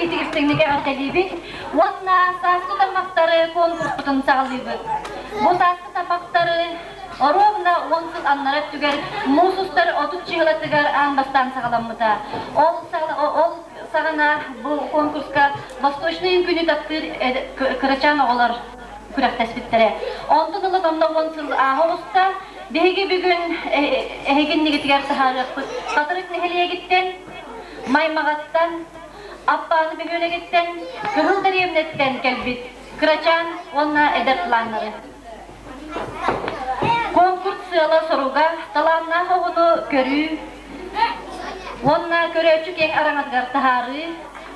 итиитик-истиҥник эҕэрдэлиибит уонна сааскы таммахтары конкурспутун саҕалыыбыт. Бу сааскы таммахтары оруобуна 10 сыл аннара өттүгэр муус устар 30 чыһылатыгар аан бастаан саҕаламмыта. Ол, ол саҕана бу конкурска восточный үҥкүүнү таптыыр кырачаан оҕолор күрэхтэспиттэрэ. Онтон ыла онно 10 сыл ааһа оҕуста. Биһиги бүгүн эһиги иннигитигэр таһаарыахпыт Хатырык нэһилиэгиттэн, Маймаҕаттан, Аппааны бөһүөлэгиттэн, Кыһыл дэриэбинэттэн кэлбит кырачаан уонна эдэр планнары. Конкурс сыала-соруга талааннаах оҕону көрүү уонна көрөөччү киэҥ араҥатыгар таһаарыы,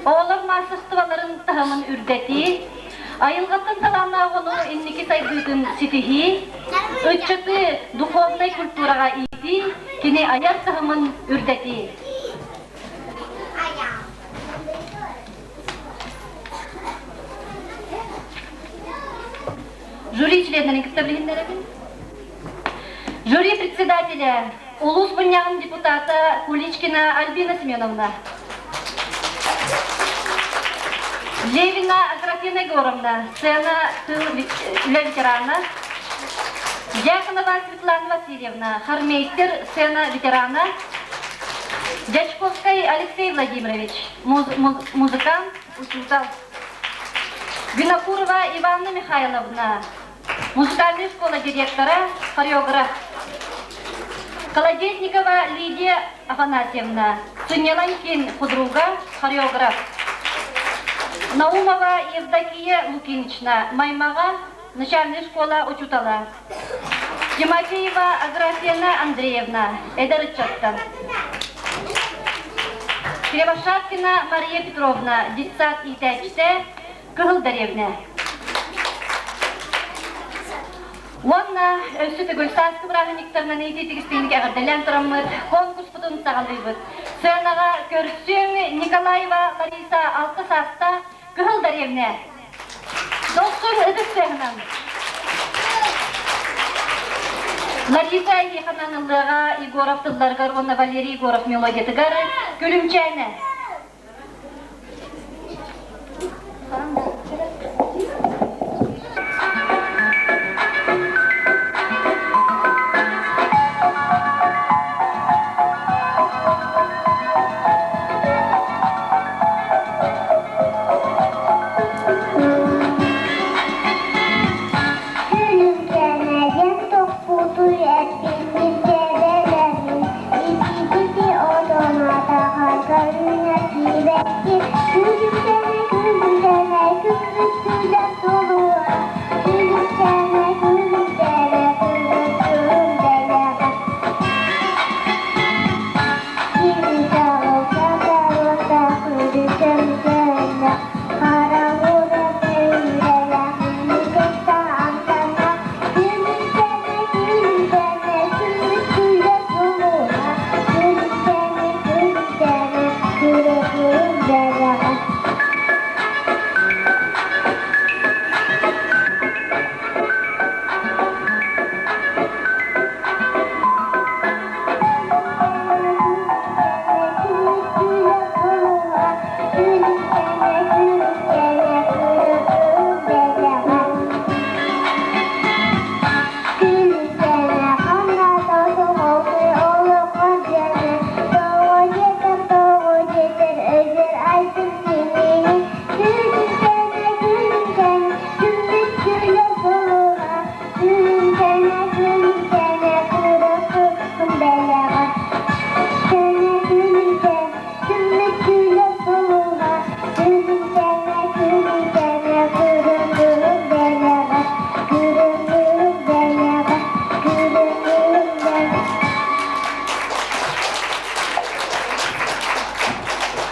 оҕолор маастарыстыбаларын таһымын үрдэтии, айылҕаттан талааннаах оҕону инники сайдыытын ситиһии, ыччаты духовнай культураҕа иитии, кини айар таһымын үрдэтии. Жюри членнэрин кытта билиһиннэрэбин. Жюри председателя улуус мунньаҕын депутата Куличкина Альбина Семеновна. Левина Аграфена Егоровна, сцена тыл үлэ ветерана. Дьяконова Светлана Васильевна, хормейстер сцена ветерана. Дьячковскай Алексей Владимирович, музыкант, учуутал. Винокурова Иванна Михайловна, музыкальная школа директора, хореограф. Колодезникова Лидия Афанасьевна, Сынньалаҥ худруга, хореограф. Наумова Евдокия Лукинична, Маймаҕа, начальная школа учуутала. Тимофеева Аграфена Андреевна, эдэр ыччаттан. Кривошапкина Мария Петровна, детсад иитээччитэ, Кыһыл дэриэбинэ. Уонна өссө төгүл сааскы бырааһынньыктарынан иитиитигистиҥник эҕэрдэлээн тураммыт конкурспутун саҕалыыбыт. Сыанаҕа көрсүөҥ Николаева Лариса алта саастаах Кыһыл дэриэбинэ. Дохсун ытыс тыаһынан. Лариса эһиэхэ ыллыаҕа Егоров тылларыгар уонна Валерий Егоров мелодиятыгар Күлүмчээнэ. Күлүмчээнэ тохпутуй эппиппин тэбэлэбин, итиитити отон атаҕар көрүнэ киирбэккин. Күлүмчээнэ, күлүмчээнэ, күммүт күлэр сулуһа, күлүмчээнэ, күлүмчээнэ, күлүм дэлэҕэ.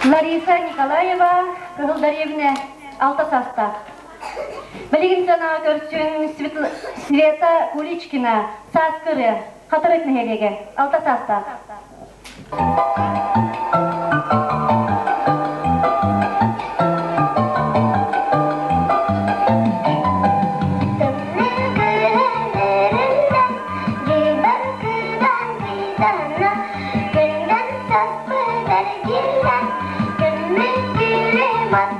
Лариса Николаева, Кыһыл дэриэбинэ, алта саастаах. Билигин сыанаҕа көрсүн Света Куличкина, Сааскы ырыа, Хатырык нэһилиэгэ, алта саастаах. Күндэн саспыт эргиллэн, күммүт күлүм.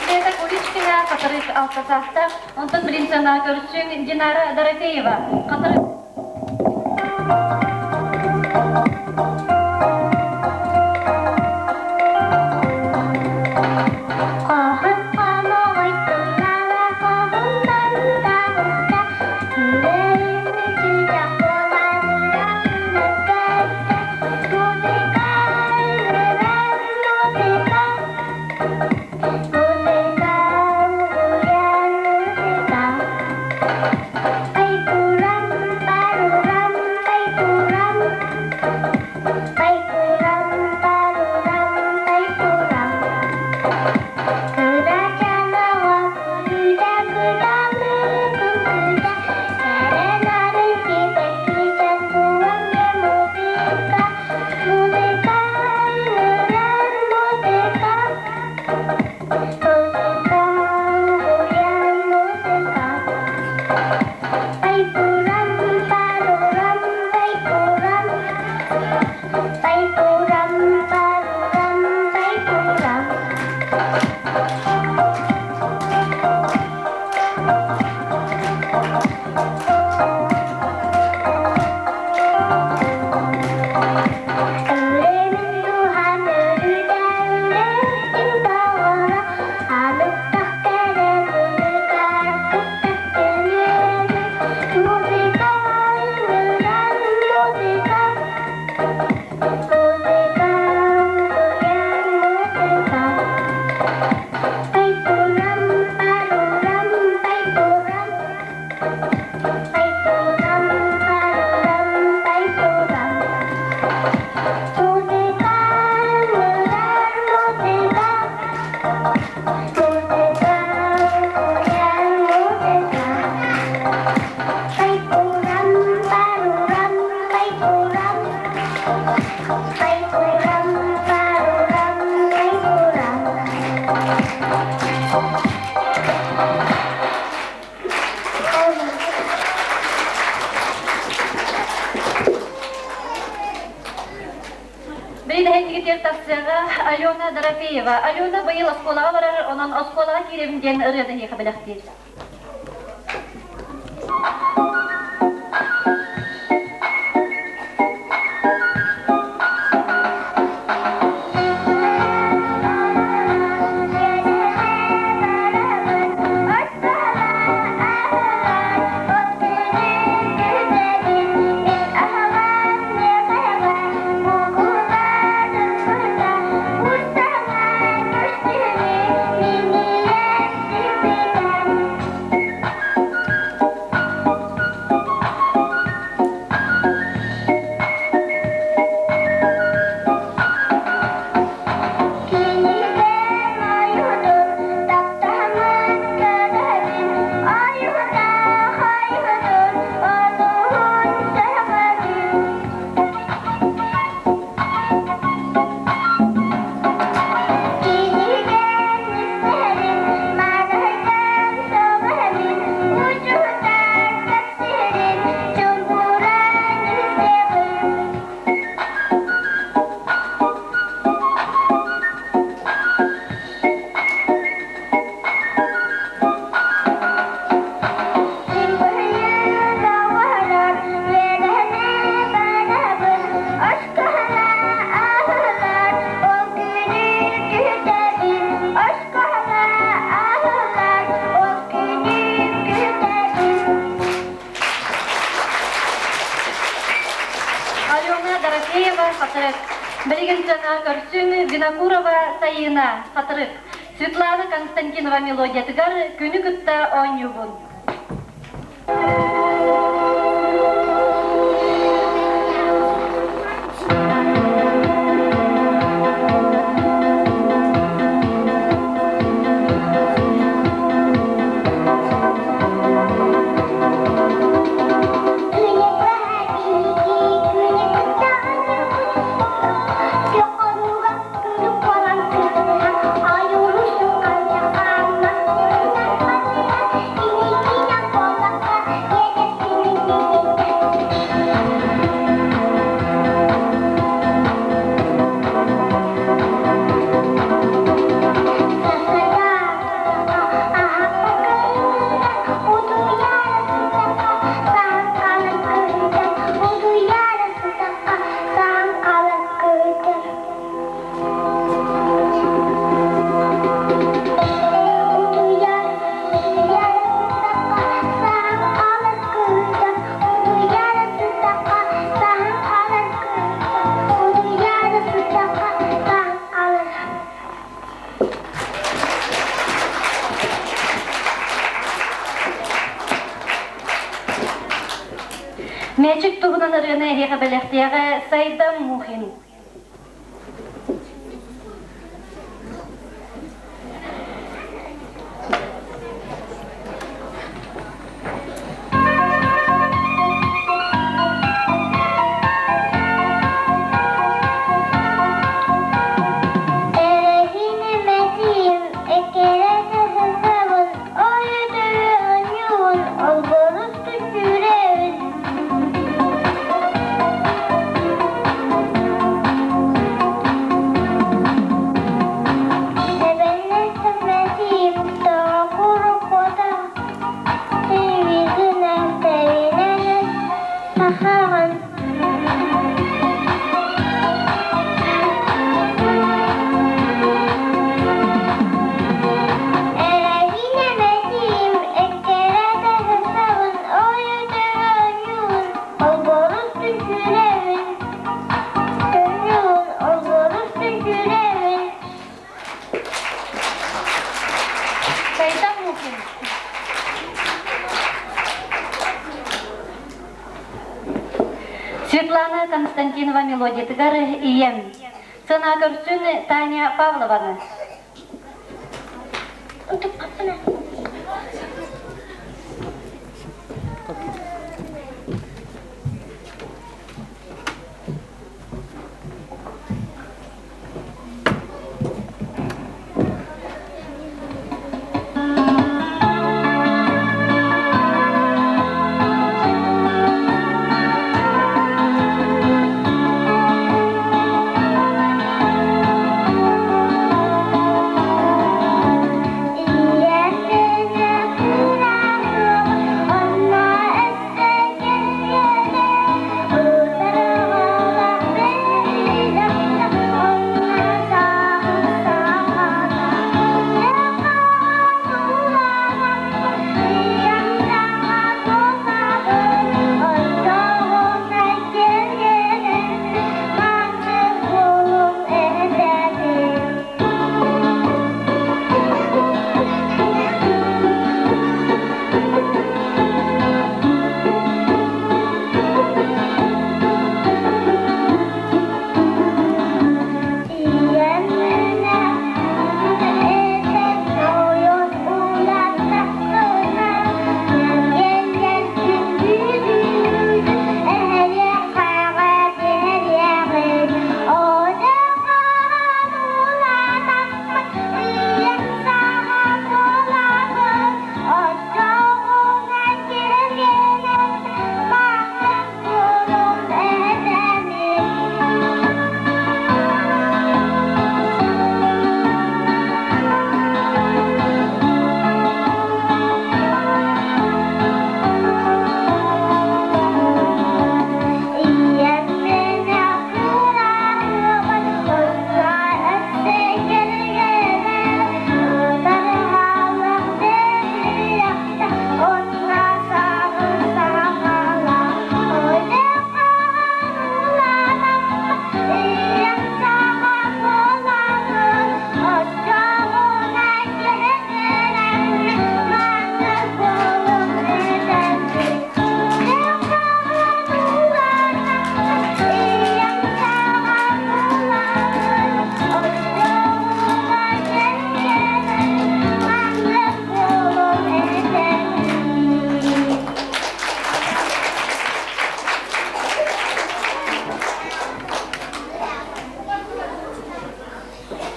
Света Куличкина, Хатырык алтасаастаах, онтон билин санаа көрсүҥ Динара Дорофеева, Хатырык. Бейдәһәйгитер тахсыга Алена Дорофеева. Алена быйыл осколаға барар, онон осколаға киребин диэн ырыаны хиэхэ бэлэхтиир. Дорофеева, Хатырык. Билигин сыана көрсүҥ Винокурова Сайыына, Хатырык. Светлана Константинова мелодиятыгар күнү кытта оонньуубун. Мээчик туһунан ырыаны эһиэхэ бэлэхтиэҕэ Сайдам Мухин. Сайдам Мухин. Светлана Константинова мелодиятыгар ийэм. Сана көрсүн Таня Павлованы.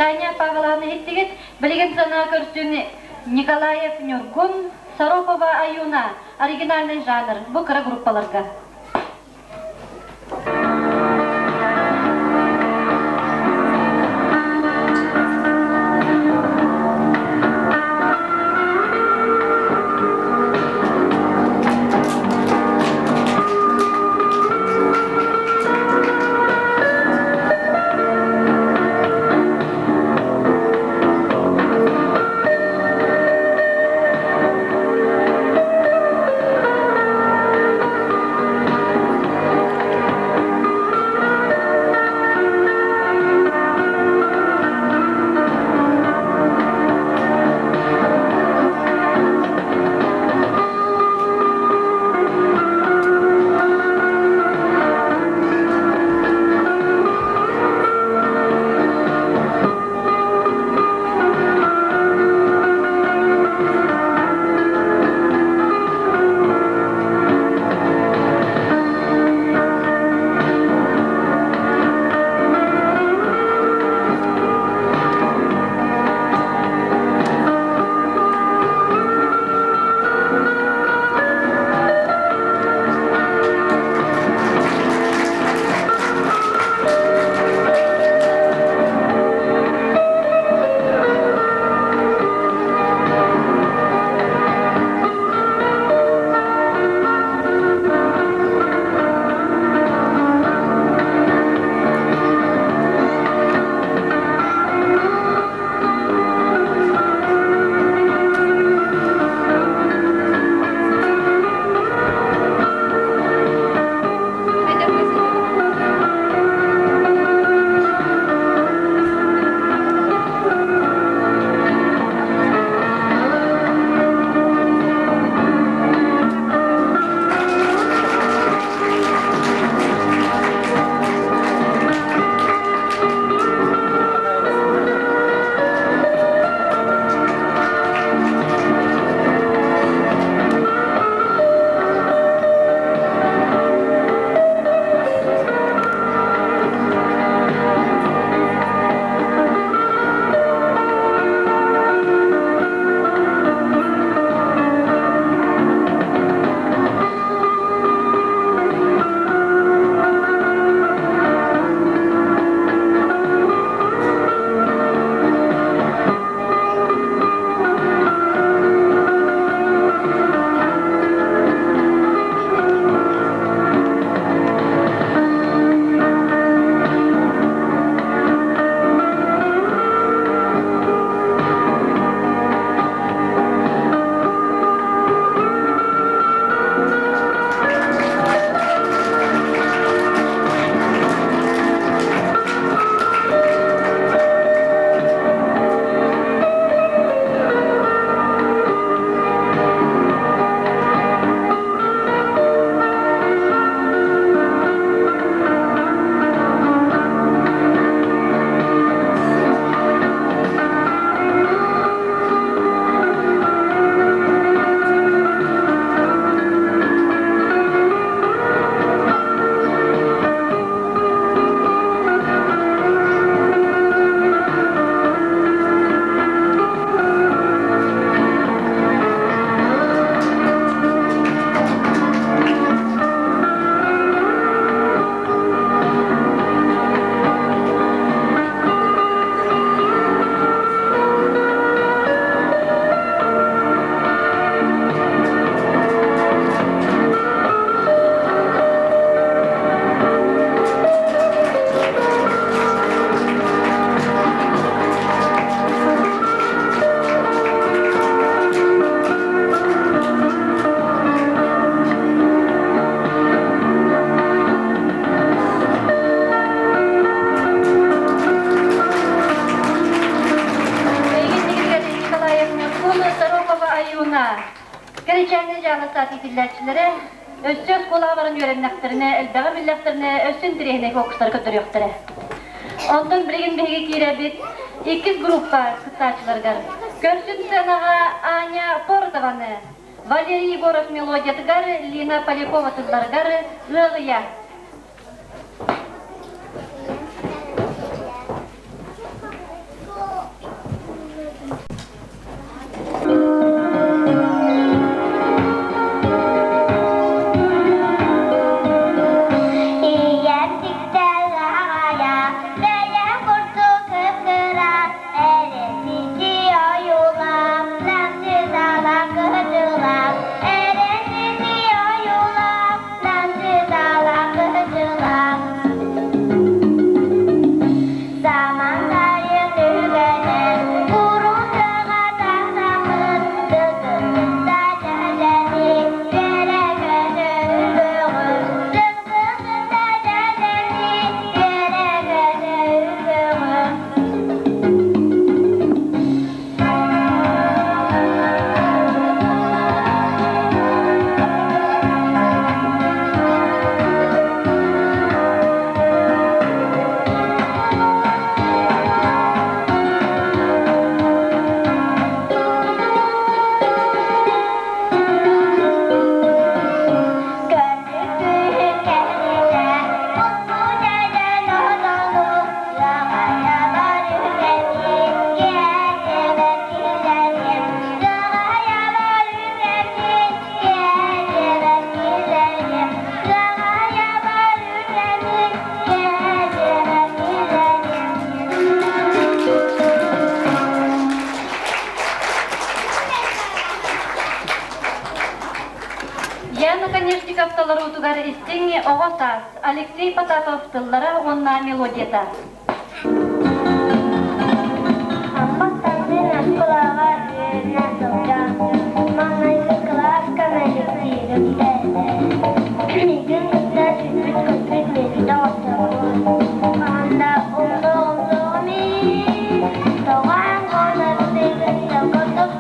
Таня Павловна иһиттигит. Билигин сана көрсүн Николаев Ньургун, Саропова Аюна оригинальный жанр бу кыра группаларга. Николаевна Сорокова Аюна Кэричээҥҥэ дьааластаат иитиллээччилэрэ өссө оскуолаҕа баран үөрэннэхтэринэ, элбэҕи биллэхтэринэ, өссө интэриэһинэй фокустары көрдөрүөхтэрэ. Онтон билигин биһиги киирэбит иккис группа кыттааччыларыгар. Көрсүн сценаҕа Аня Поротованы, Валерий Егоров мелодиятыгар, Лина Полякова тылларыгар Ыалыйа. Гоголев толоруутугар истиҥ оҕо саас Алексей Потапов тыллара уонна мелодията. Амма Тандын оскуолаҕа үөрэнэ сылдьан, маҥнайгы кылааска мэликтиирим Миигин кытта сүүрбүт-көппүт миэстэ оттоҕун. Хаһан умнуоҕум тоҕоон хонор сылгы көтөн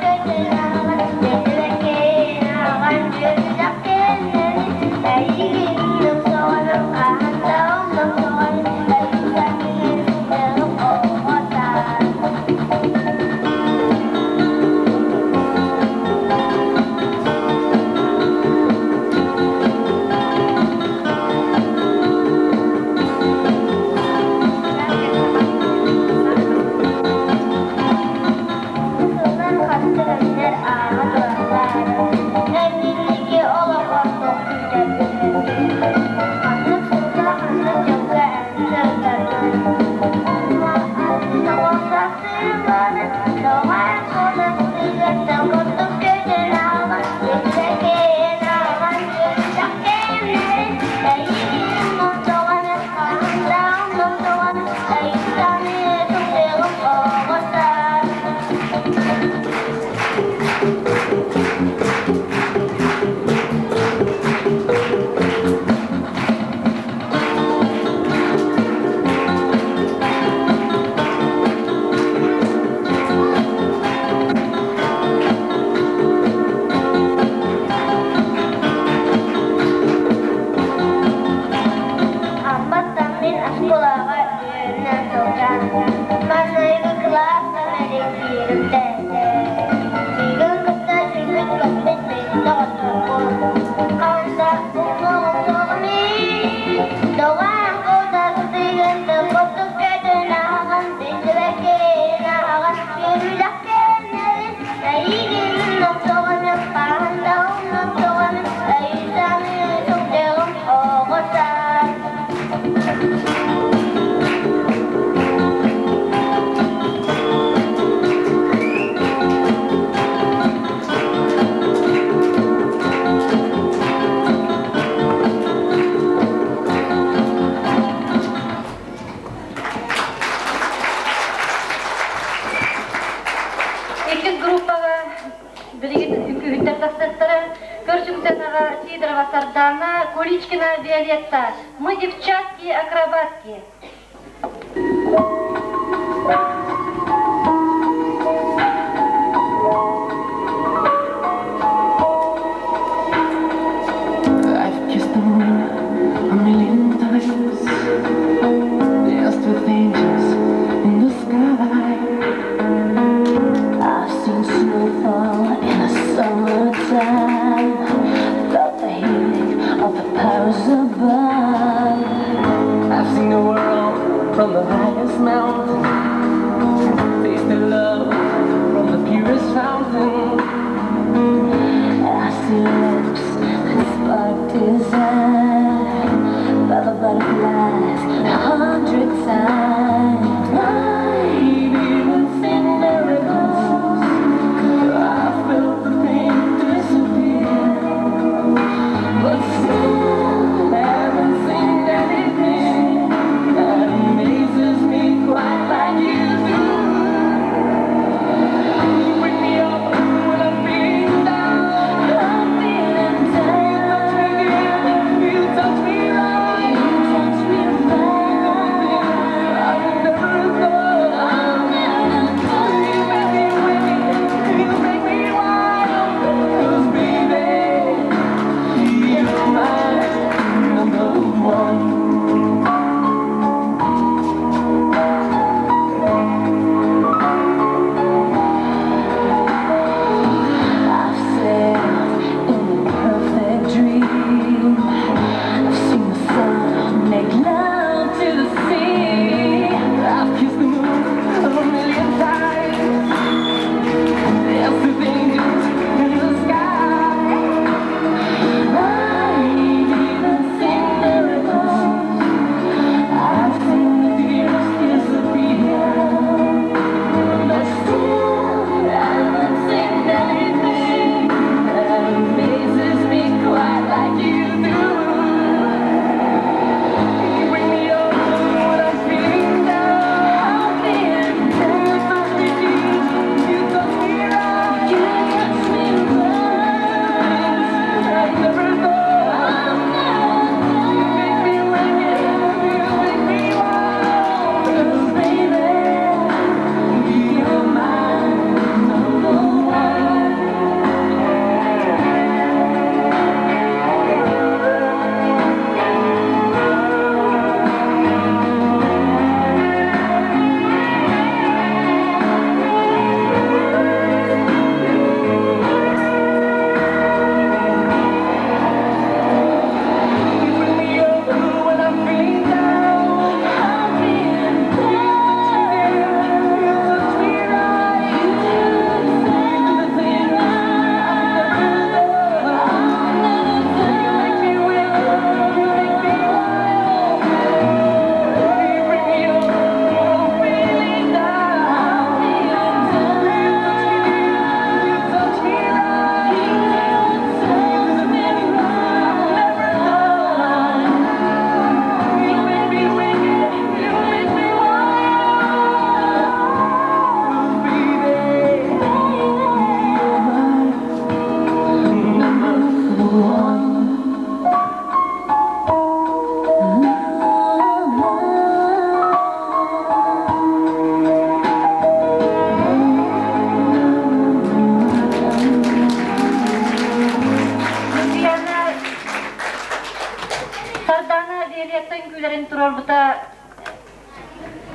бэйэбэккин аҕан үөрдэх кэннэни эйигин умсоҕоном хаһан да умнуоҕум өйүн оҕо саас. Сыллар хастар өннөр ааҕа тураллар. Инники олох ордук Ханнык сылга ханнык дьылга Thank you. Амматтан мин оскуолаҕа үөрэнэ сылдьан, маҥнайгы кылааска мэликтиирим тээтэ. Миигин кытта сүүрбүт-көппүт миэстэ оттоҕун. Ханна умнуоҕум доҕоон култастыгын тылбыттык көтөн аһаҕан биллибэккин аһаҕан үөрүүлэх кэмнэрин эйигин умнуоҕум хаһан да умнуоҕум өйү-саныы сылдьыаҕым оҕо саас. Иккис группаҕа билигин үҥкүүһүттэр тахсыахтара. Көрсүҥсэнаҕа Сидорова Сардана, Куличкина Виолетта. Мы девчатки акробатки. I've kissed the moon a million times, danced with angels in the sky. I've seen snow fall in the summertime, felt the heat of the powers above. I've seen the world from the highest mountain, tasted love from the purest fountain. I see lips that spark desire, by the butterflies 100 times. I've even seen miracles. I felt the pain disappear, but still haven't seen anything that amazes me quite like.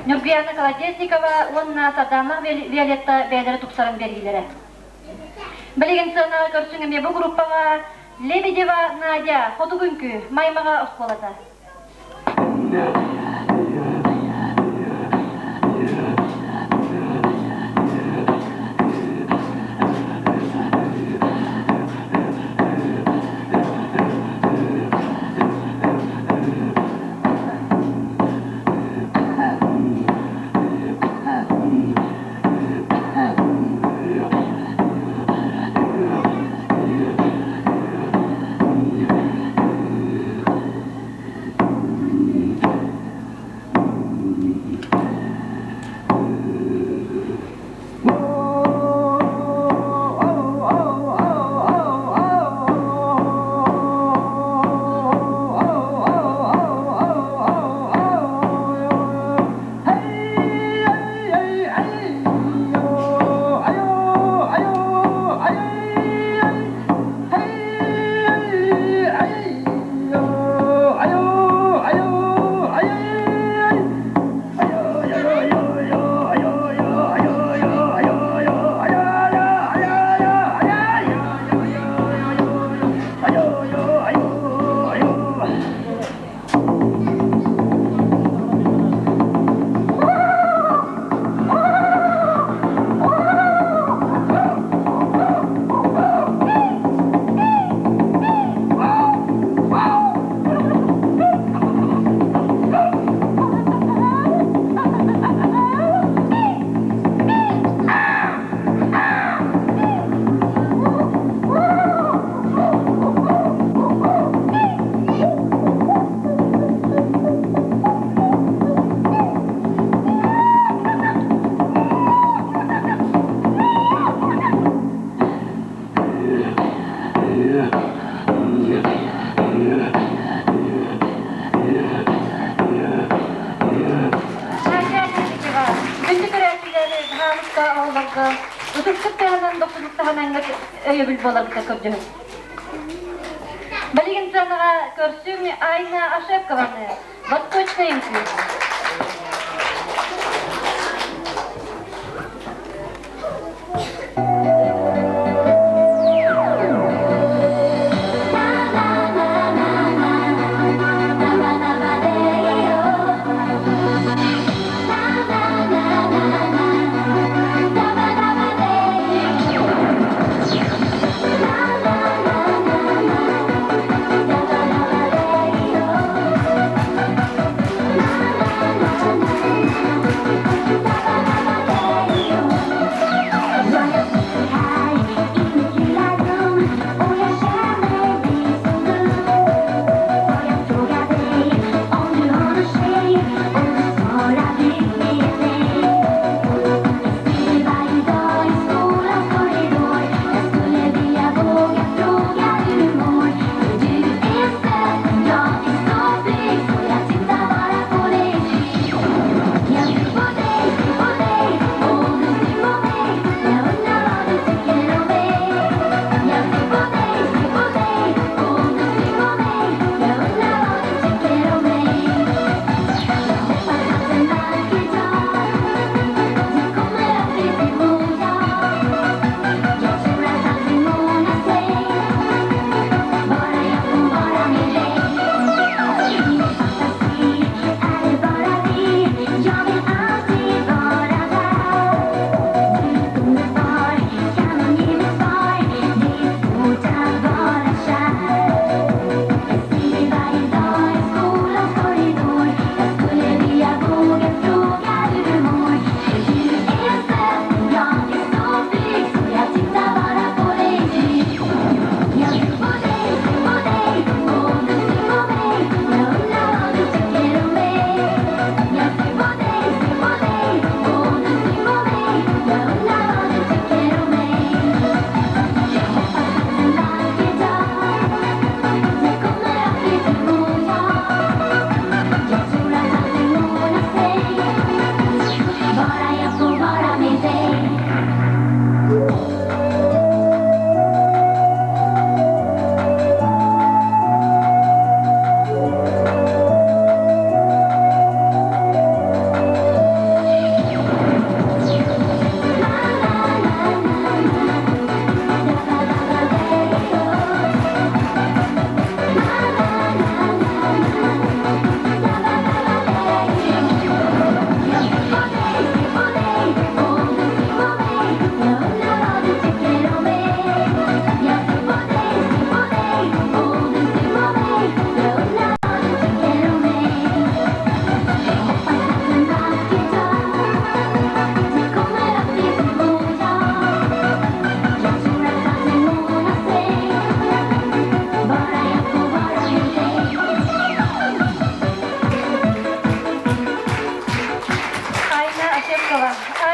Ньургуяна Колодезникова уонна Сардаана Виолетта бэйэлэрэ тупсаран биэриилэрэ. Билигин сыанаҕа көрсүҥ эмиэ бу группаҕа Лебедева Надя Хотугу үҥкүү Маймаҕа оскуолата. Күндү көрөөччүлэр, хаамыска оҕолорго ытыктык таһынан дохсунук таһынан өйөбүл буоларгыта көрдөһүм. Билигин сыанаҕа көрсүҥ Айна Ошепкованы, Восточная үҥкүү.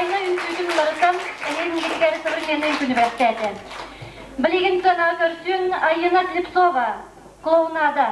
Украина үҥкүүтүн уларытан, эһиилгитигэр современный үҥкүүнү бэлэхтээтэ. Билигин сыанаҕа көрсүөн Айына Слепцова, клоунада.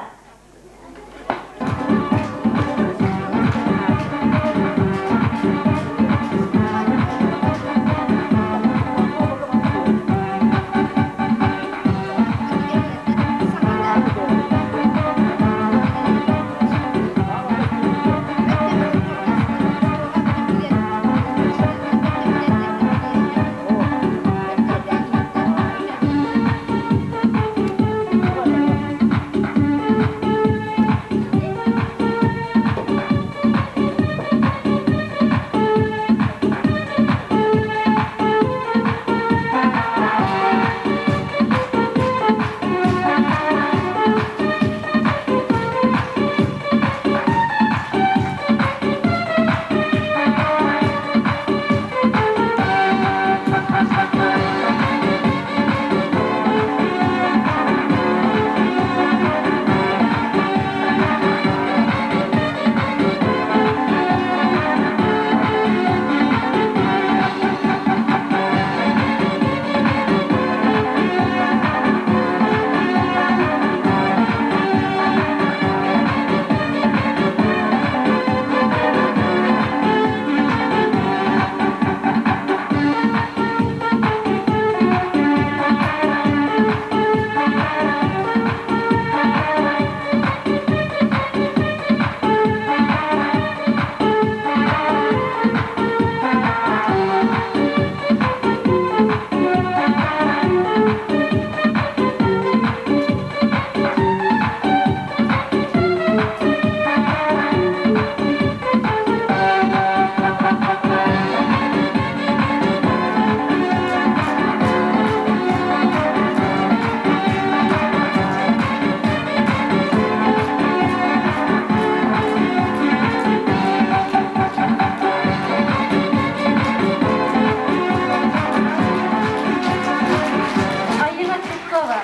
Айына Слепцова.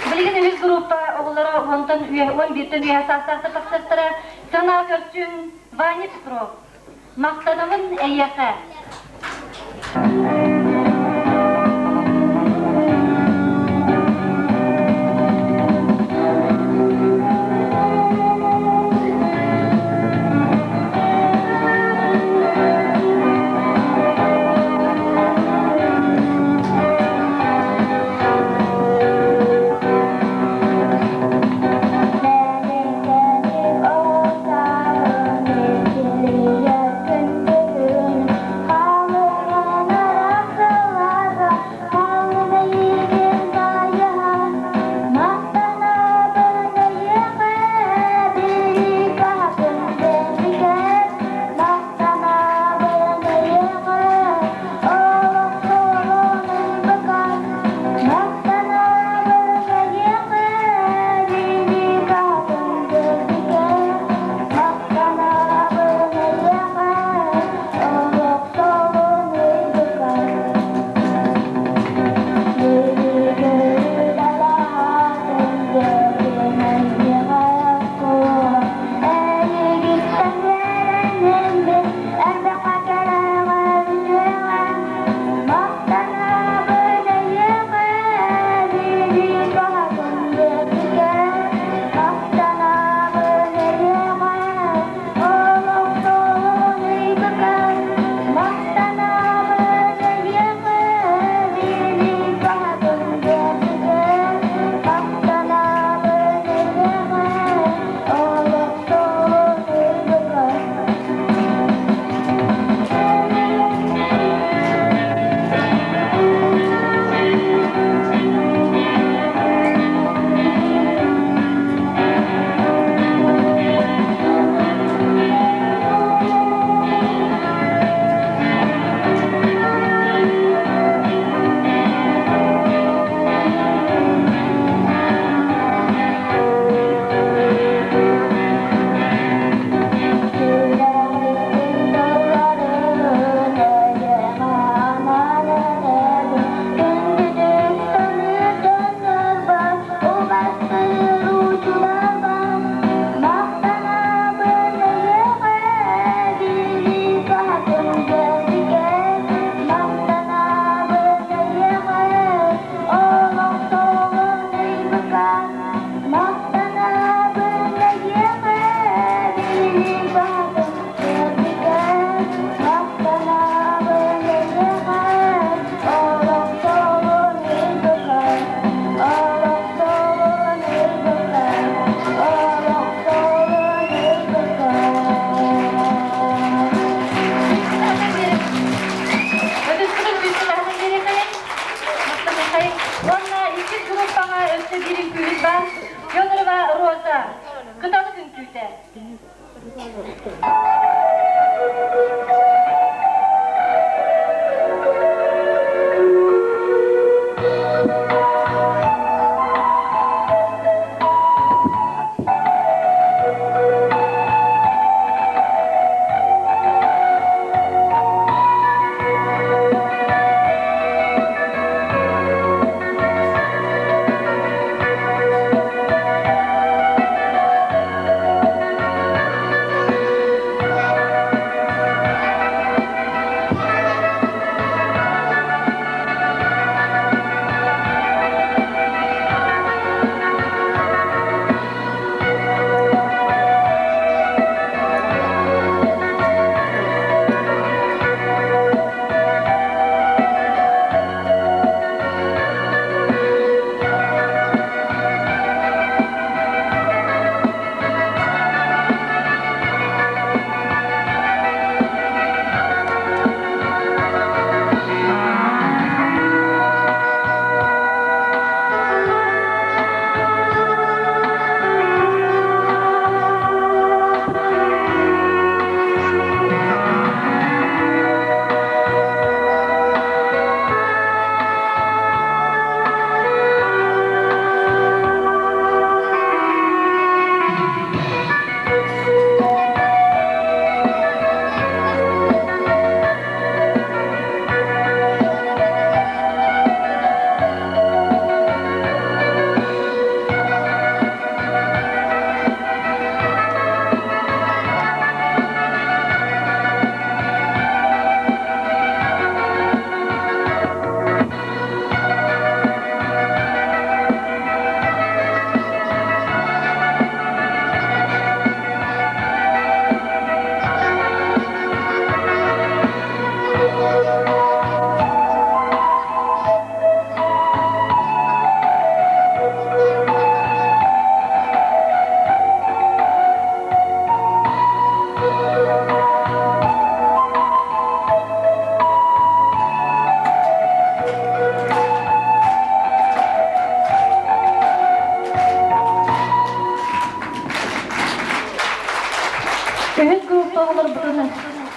Билигин үһүс группа оҕолоро уонтан 11-тэн үөһэ саастаахтар тахсыахтара. Сана көрсүн Ваня Петров. Махтанабын эйиэхэ. Мэликэник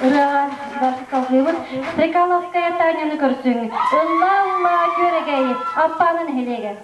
Ырыаҕа дальше салгыыбыт. Стрекаловская Таняны көрсүҥ. Ылла-ылла күөрэгэй, Аппааны нэһилиэгэ.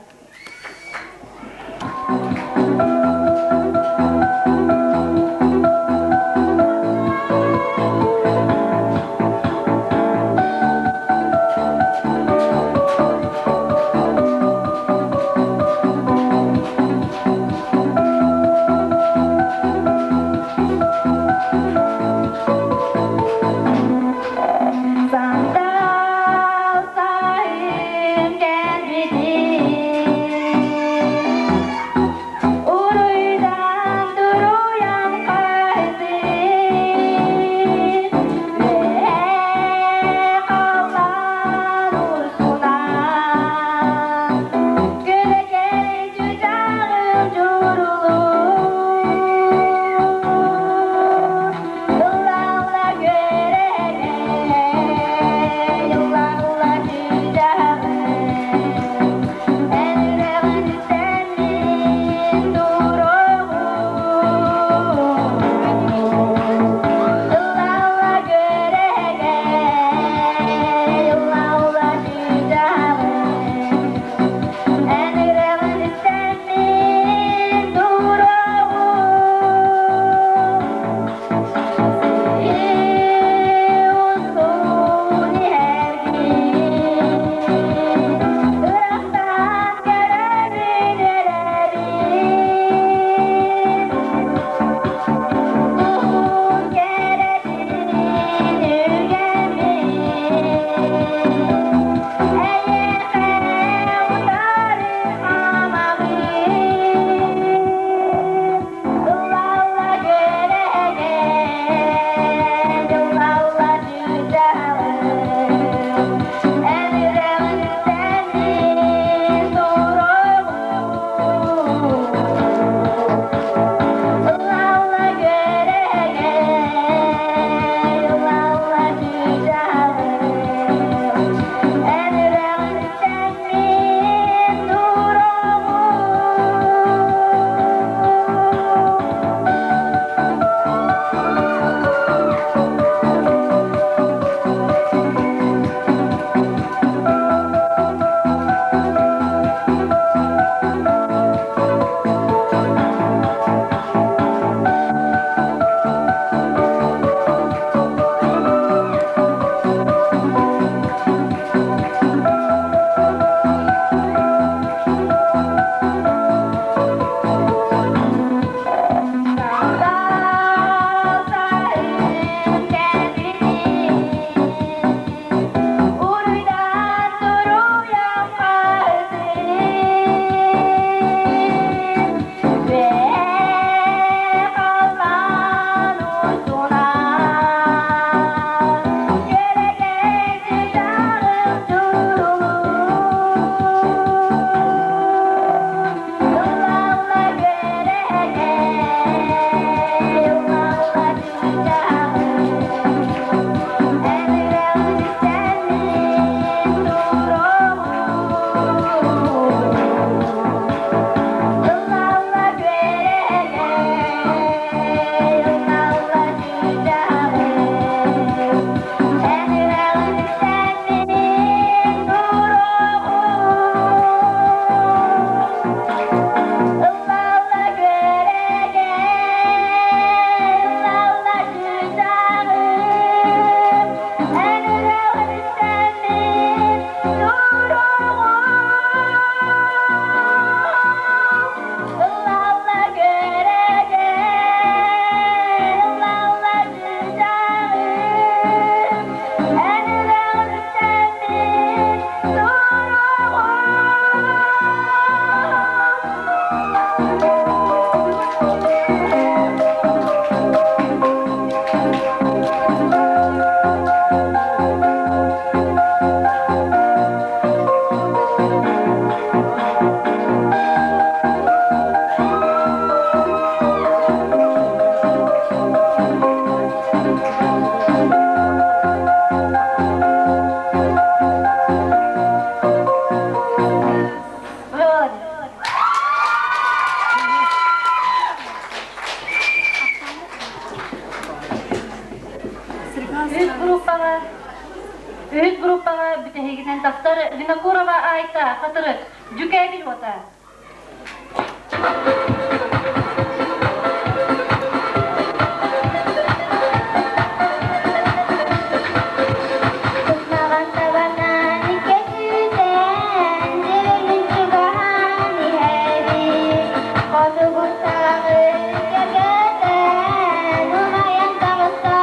Сандал сайын кэлбитин. Үс группаҕа Үһүс группаҕа бүтэһигинэн тахсар Винокурова Айта Хатырык Дьүкээбил уота. Кутмаҕан табанан кэкүүтэн, дьүрүлүн чугаһаан иһэбит. Хотугу саҕаҕы кэкэтэн, умайан таҕыста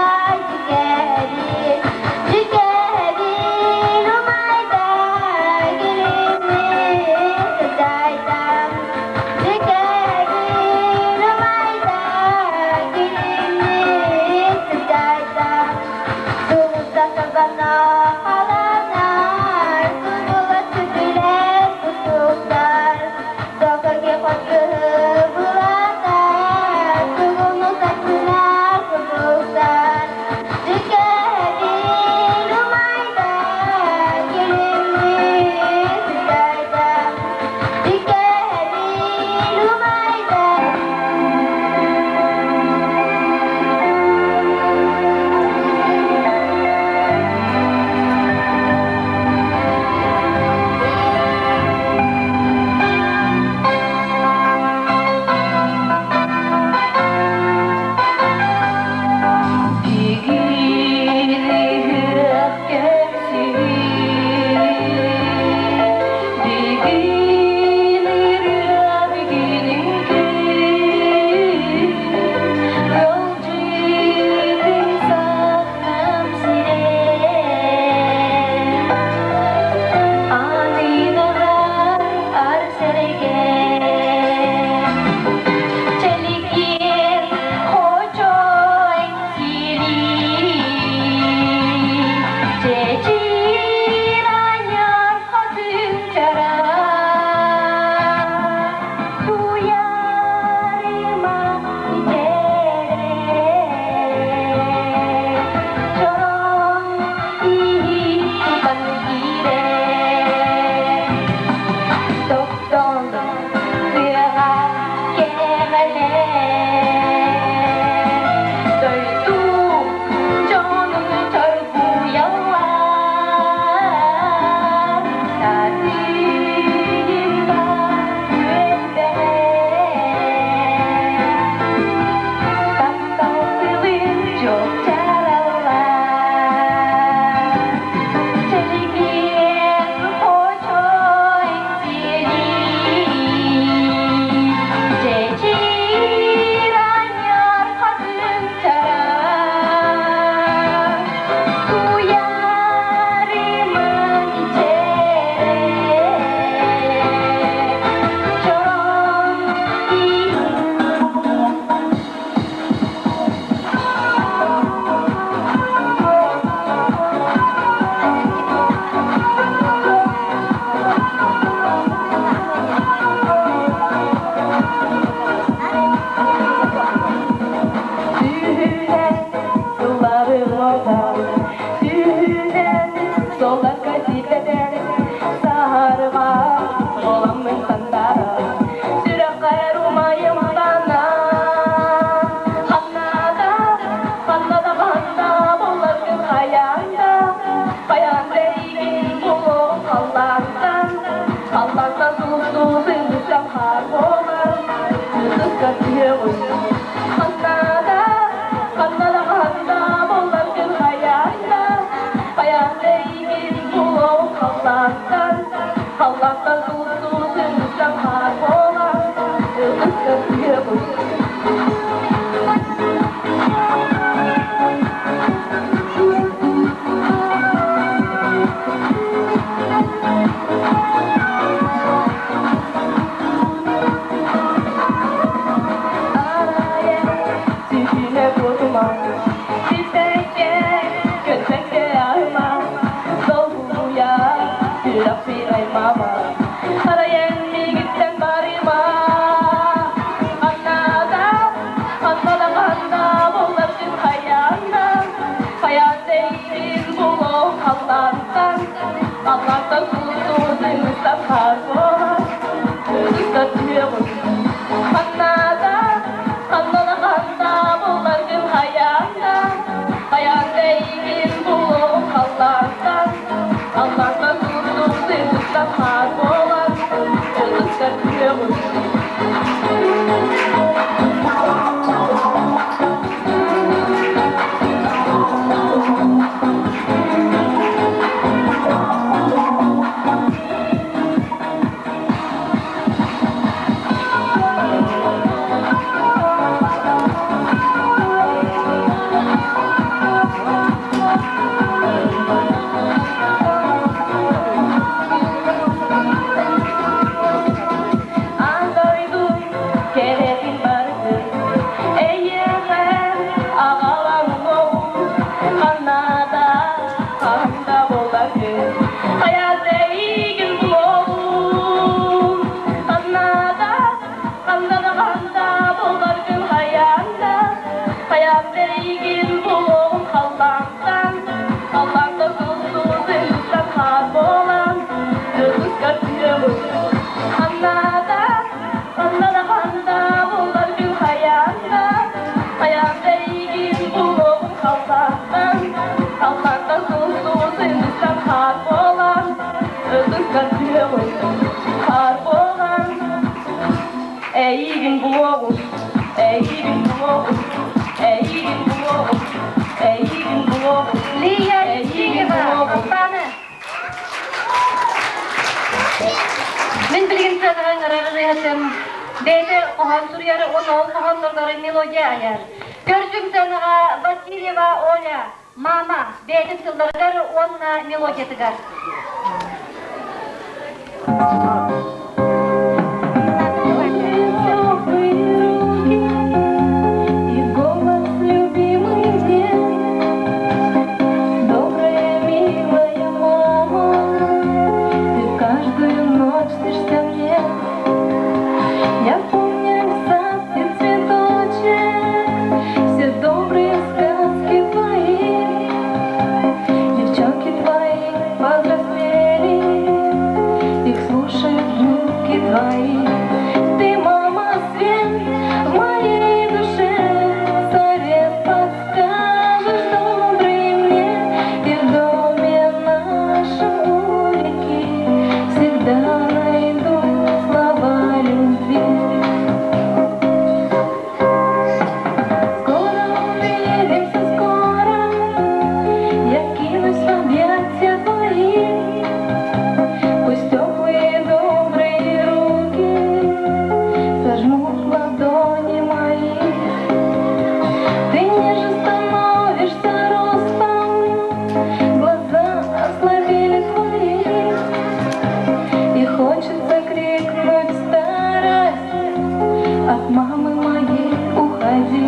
дьүкээбит. Дьүкээбил умайда, күлүмнүү сыдьаайда. Дьүкээбил умайда, күлүмнүү сыдьаайда. Сулуста сабана халанар, кунула түбүлэр кутуктар, Сокоги хотгыһы булатар, тугуну сатынар кутуктар. Дьүкэбил умайда, күлүмнүү сыдьаайда. Дьүкэбил умайда. Чэлигиэн хочой сирии, чэчир анньар хотун чараан, туйаарыма мичээрэ, чороҥ иһит тутан киирэр. Тохтон тыаҕа кэҕэлэр, дойду дьонун чоргуйаллар, Татыйыка түөлбэҕэ таптал тылын чуопчаараллар. Чэлгиэн хочой сирии, чэчир анньар хатыҥ чараҥ, туйаарыма мичээрэ, чороҥ Сүүһүнэн сыллары ордон, сүүһүнэн соларга ситэтэн, саһарга буоламмын сандаара, сүрэххэр умайым бана. Ханна да, ханна да ханна буларгын хайаан да, хайаан да эйигин булуом халлаантан, халлаантан сулустуу сыҥсам хаар буолан, ытыска түһүөҕүм. Ханна да, ханна да ханна буларгын хайаан да, хайаан да эйигин булуом халлаантан, халлаантан сулустуу сыҥсам хаар буолан, ытыска түһүөҕүм. Арайа сүүнэ куотума, сиппэккэ, көтпэккэ аһыма, долгуйа, сүрэхпин аймаама. Арайан миигиттэн барыма. Ханна да, ханна да ханна буларгын хайаан да, хайаан да эйигин булуом халлаантан, халлаантан сулустуу сыҥыстан хаар буолар, ытыска түһүөҕүм. Ханна да, ханна да ханна буларгын хайаан да, хайаан да буолуоҕум, эйигин буолуоҕум, эйигин буолуоҕум, эйигин буолуоҕум, Лия эйигин Евсеева, буолуоҕум. Аппааны. Мин билигин сыанаҕа ыҥырар ырыаһытым бэйэтэ хоһоон суруйар уонна ол хоһоонноругар мелодия айар. Көрсүҥ сыанаҕа Васильева Оля, Мама, бэйэтин тылларыгар уонна мелодиятыгар. Теплые руки и голос любимый мне. Добрая, милая мама, ты каждую ночь снишься мне. Я помню сад и цветочек, все добрые сказки твои. Девчонки твои повзрослели, их слушают внуки твои. Ты, мама, свет в моей душе, совет подскажешь добрый мне, и в доме нашем у реки всегда найду слова любви. Скоро увидимся, скоро я кинусь в объятия твои. Пусть теплые добрые руки сожмут ладони мои. Ты ниже становишься ростом, глаза ослабели твои. И хочется крикнуть старость, от мамы моей уходи.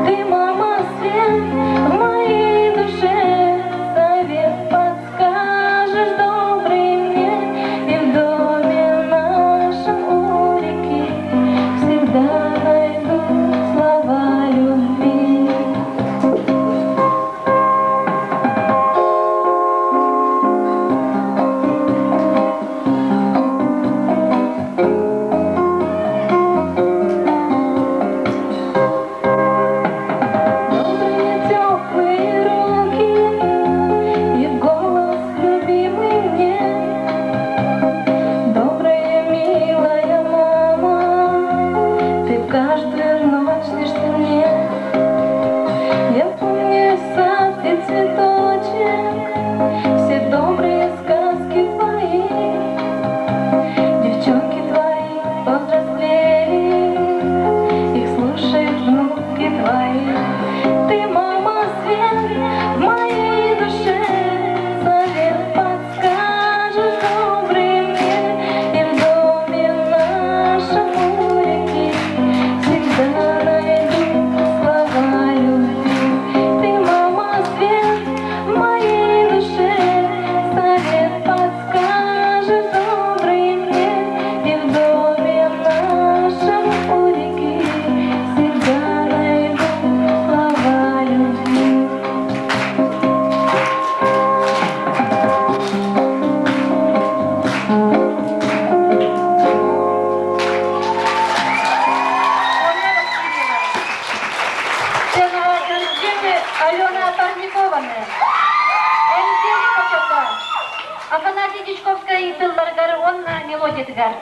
Ты, мама, свет в моей душе, совет подскажешь добрый мне, и в доме нашем у реки всегда найду слова любви. Добрые теплые руки и голос любимый мне. Добрая, милая мама, ты каждую ночь снишься мне. Я помню сад и цветочек, все добрые сказки твои. Девчонки твои повзрослели, их слушают внуки твои. Ты, мама, свет в моей душе, совет подскажешь добрый мне, и в доме нашем у реки всегда найду слова любви. Ты, мама, свет в моей душе, совет подскажешь добрый мне, и в доме нашем у реки всегда найду слова любви. Оля Васильева. Сценаҕа көрсүҥ Алена Парникованы. Эҥсиэли хочото. Афанасий Дьячковскай тылларыгар уонна мелодиятыгар.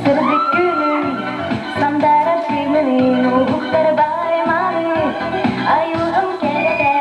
Сырдык күнүм, сандарар кыымын, уһуктар байманы, айылҕам кэрэтэ,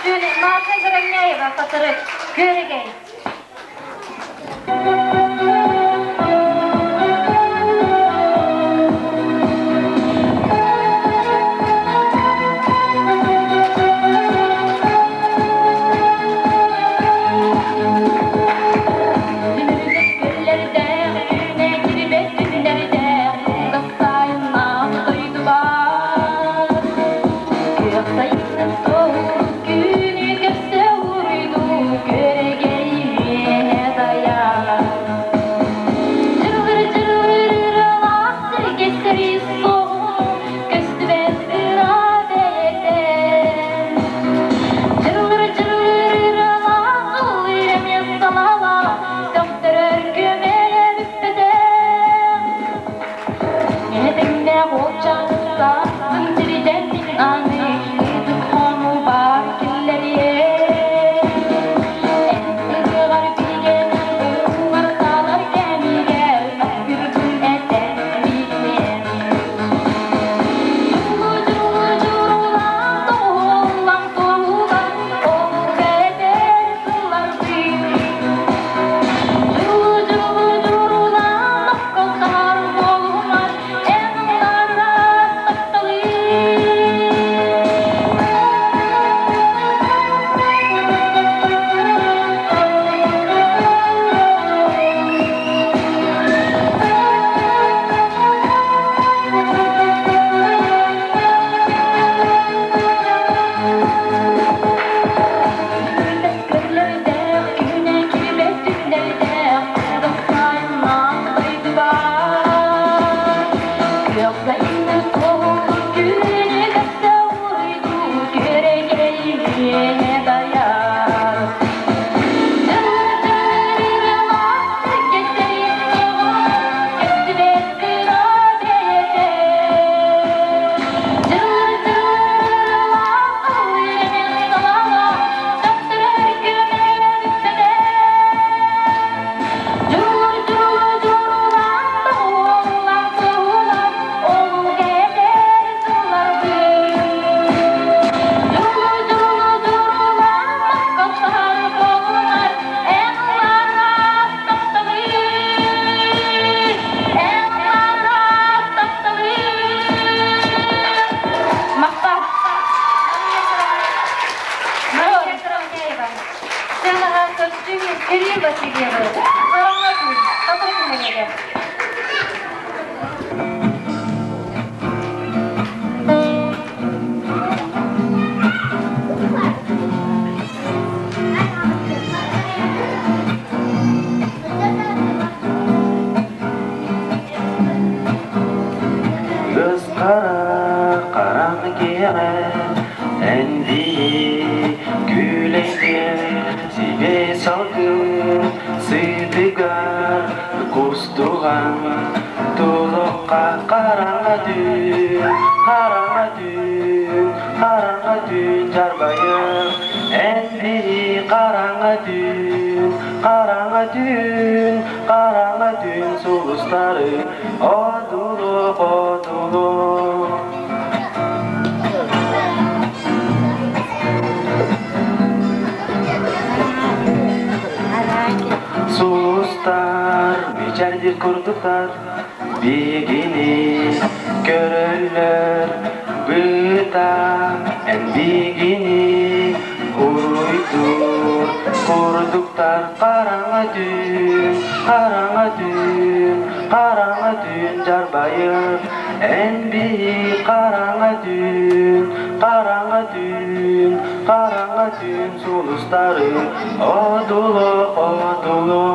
Көстүүн Маша Заровняева, Хатырык, Күөрэгэй. Кирилл Васильевы, Хараҥа түүн, Хатырык нэһилиэгэ. Кыс хара хараҥа киэҕэ Эндии күүлэйгэ сибэ салгын сытыгар кустуган тулукка хараҥа түүн хараҥа түүн хараҥа түүн дьарбайар Эндии хараҥа түүн хараҥа түүн хараҥа түүн сулустары одулук одулук. Сулустар мичээрдир курдуктар биһигини көрөллөр быта эн биһигини уруйдуур курдуктар хараҥа түүн хараҥа түүн хараҥа түүн дьарбайыр эн биһи хараҥа түүн хараҥа түүн хараҥа түүн сулустары одуло одуло.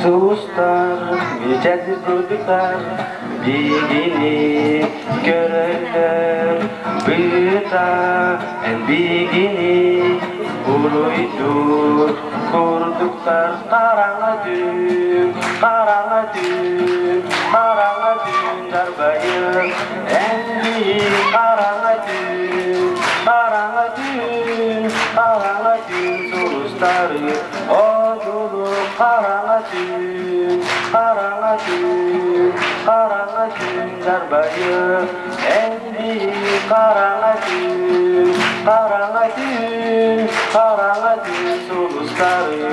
Сулустар мичээрдир курдуктар биһигини көрөллөр быта эн биһигини уруйдуур курдуктар хараҥа түүн хараҥа түүн хараҥа түүн дарбайыр эн биһи хараҥа түүн хараҥа түүн хараҥа түүн сулустары одулу хараҥа түүн. Хараҥа түүн, хараҥа түүн дарбайыа, эн биһиги хараҥа түүн, хараҥа түүн, хараҥа түүн сулустары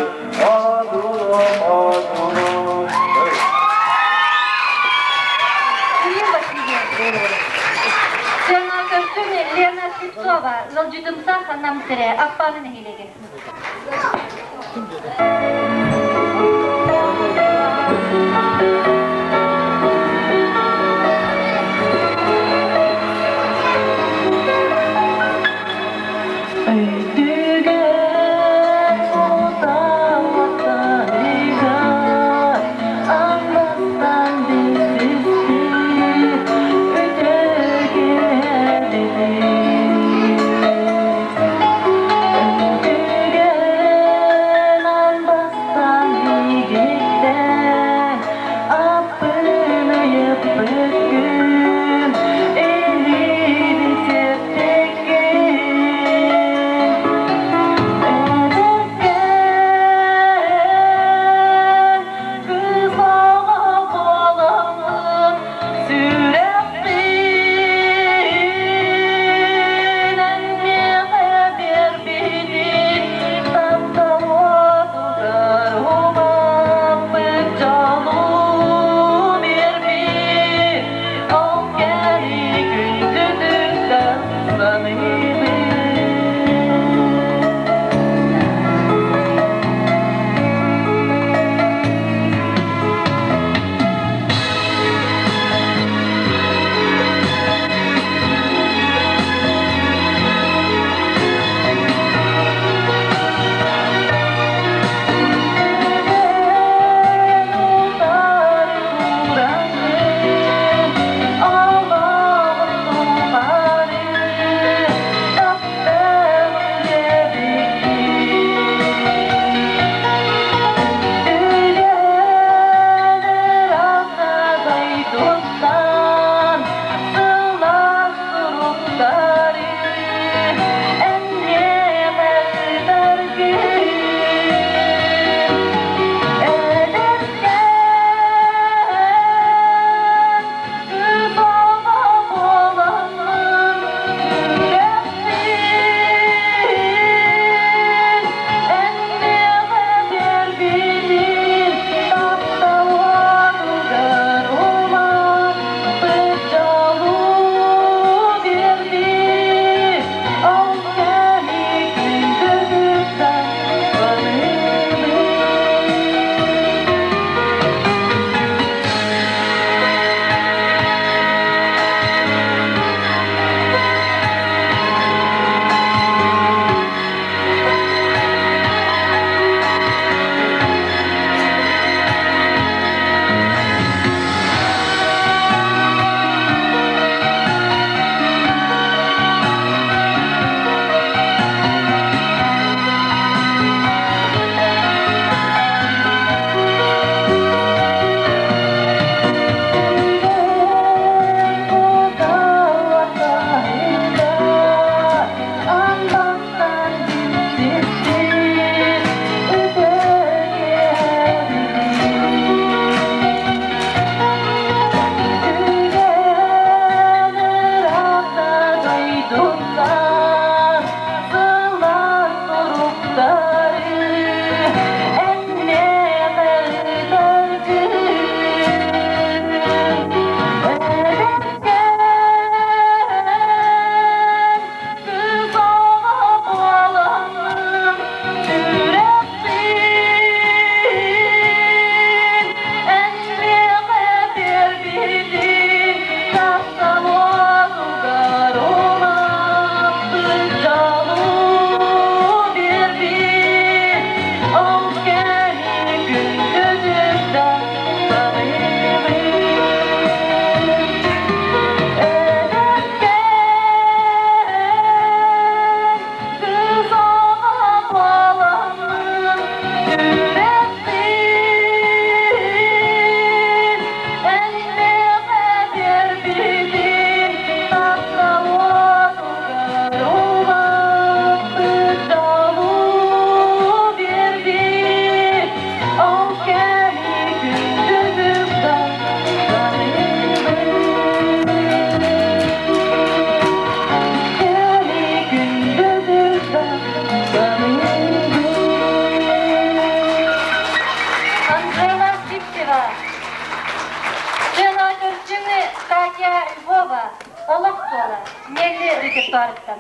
одулуом, одулуом. Кирилл Васильев. Сцена көстүн Лена Слепцова, ыалдьытымсах Нам сирэ, Аппааны нэһилиэгэ. Өйдүгэр уталытарыгар аңмастан билсиспит үтүө киһи. Өйдүгэр Катя Львова Олох суола Нелли репертуарыттан.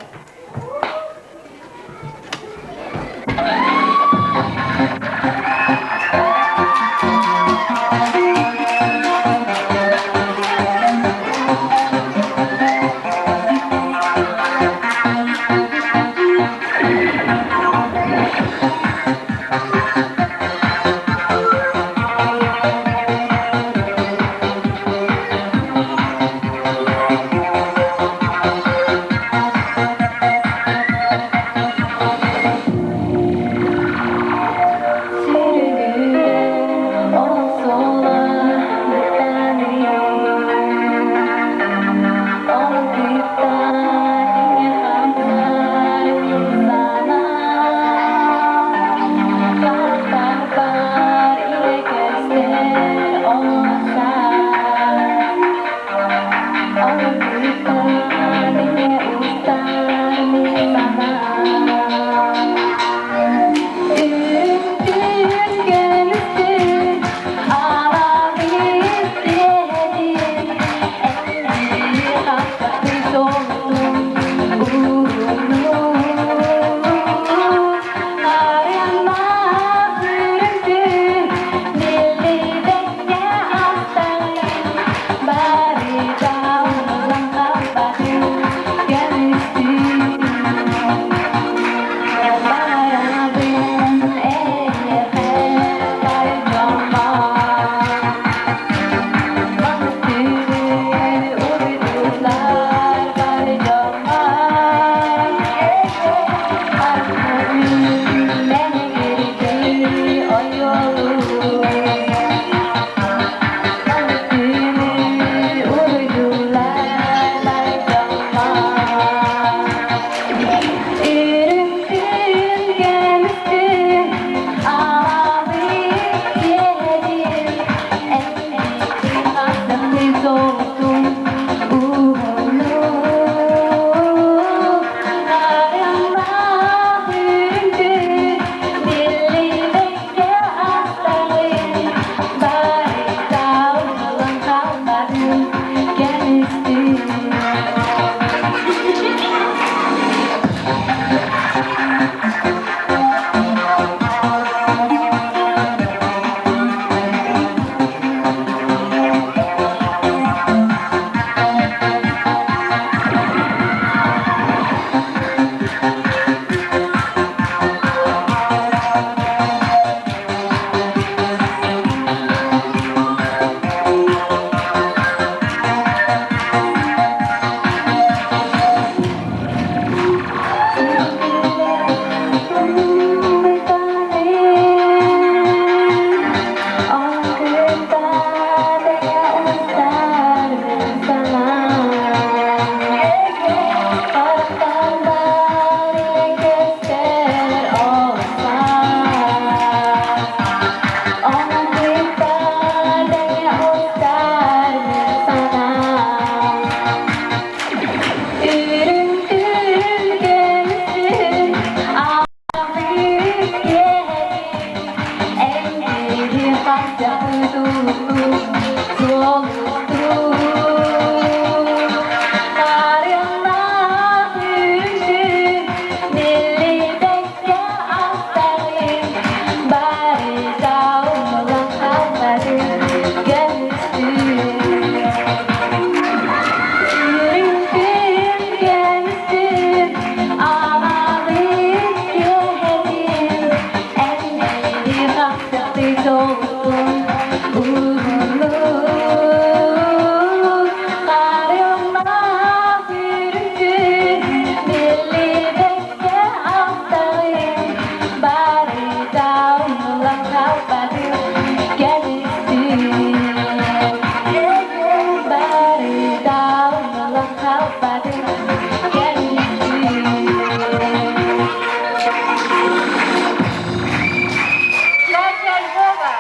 Катя Львова.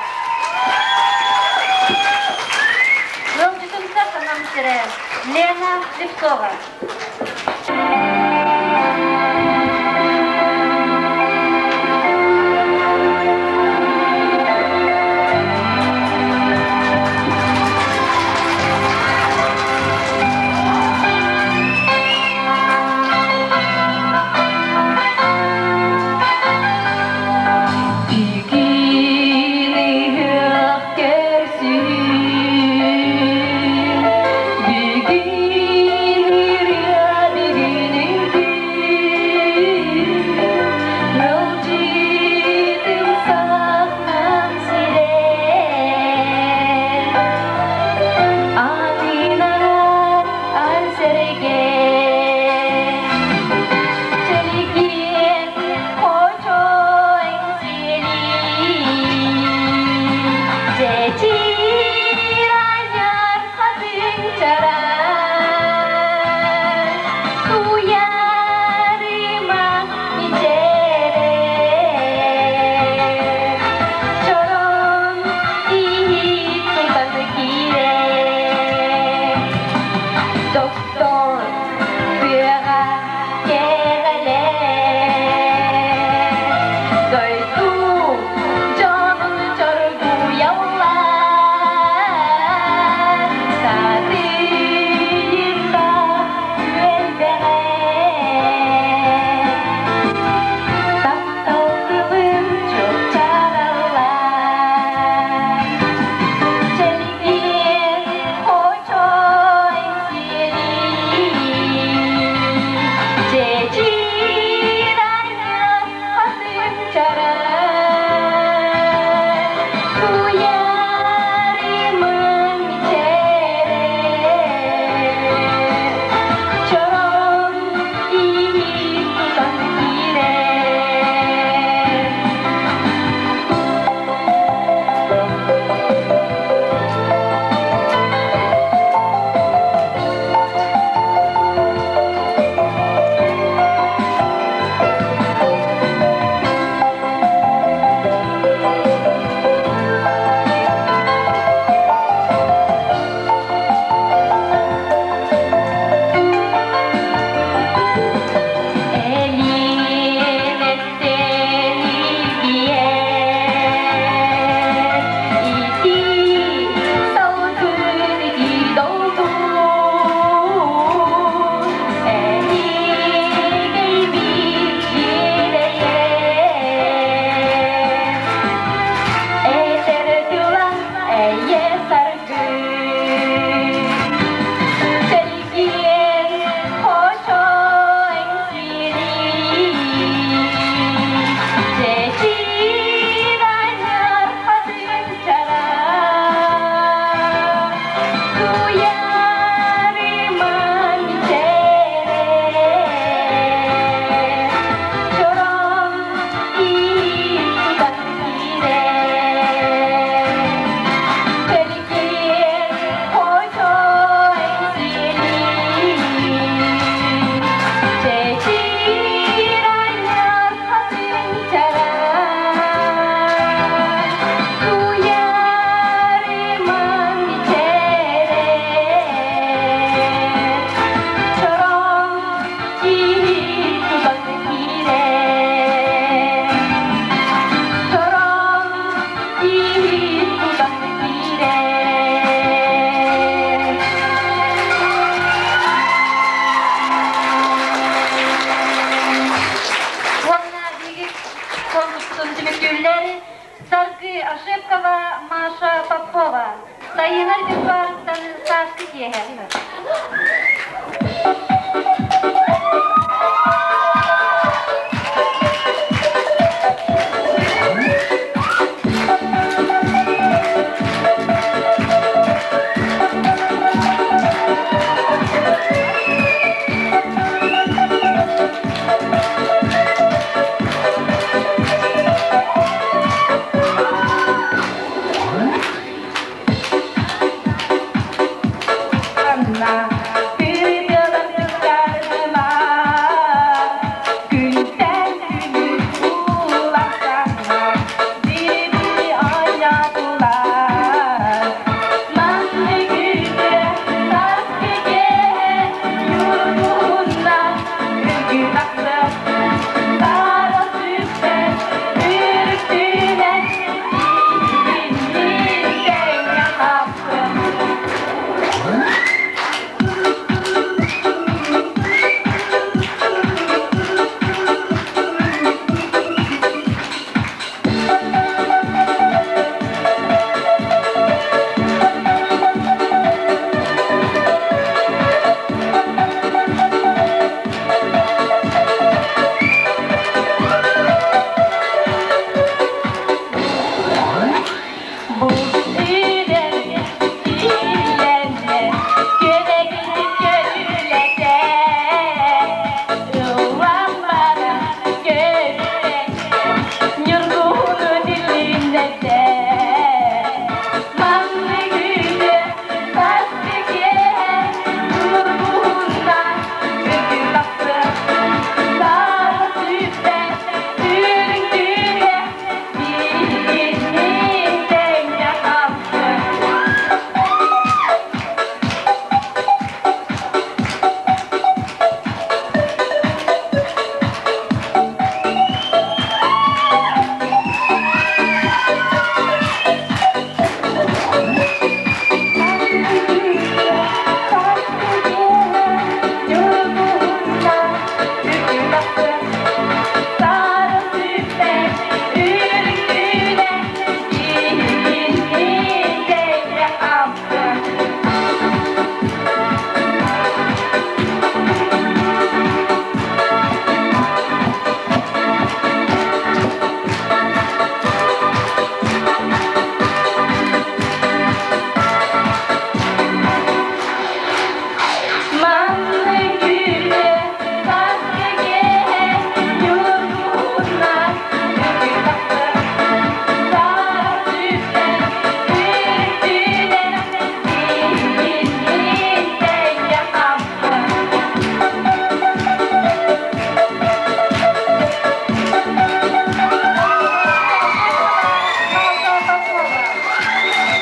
Ыалдьытымсах Нам сирэ Лена Слепцова. Айталина репертуарыттан сааскы киэһэ.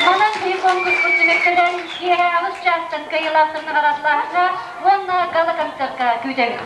Манан биир конкурспут түмүктэнэн киэһэ аҕыс чаастан кыайыылаахтар наҕараадалааһыҥҥа уонна гала-концертка күүтэбит.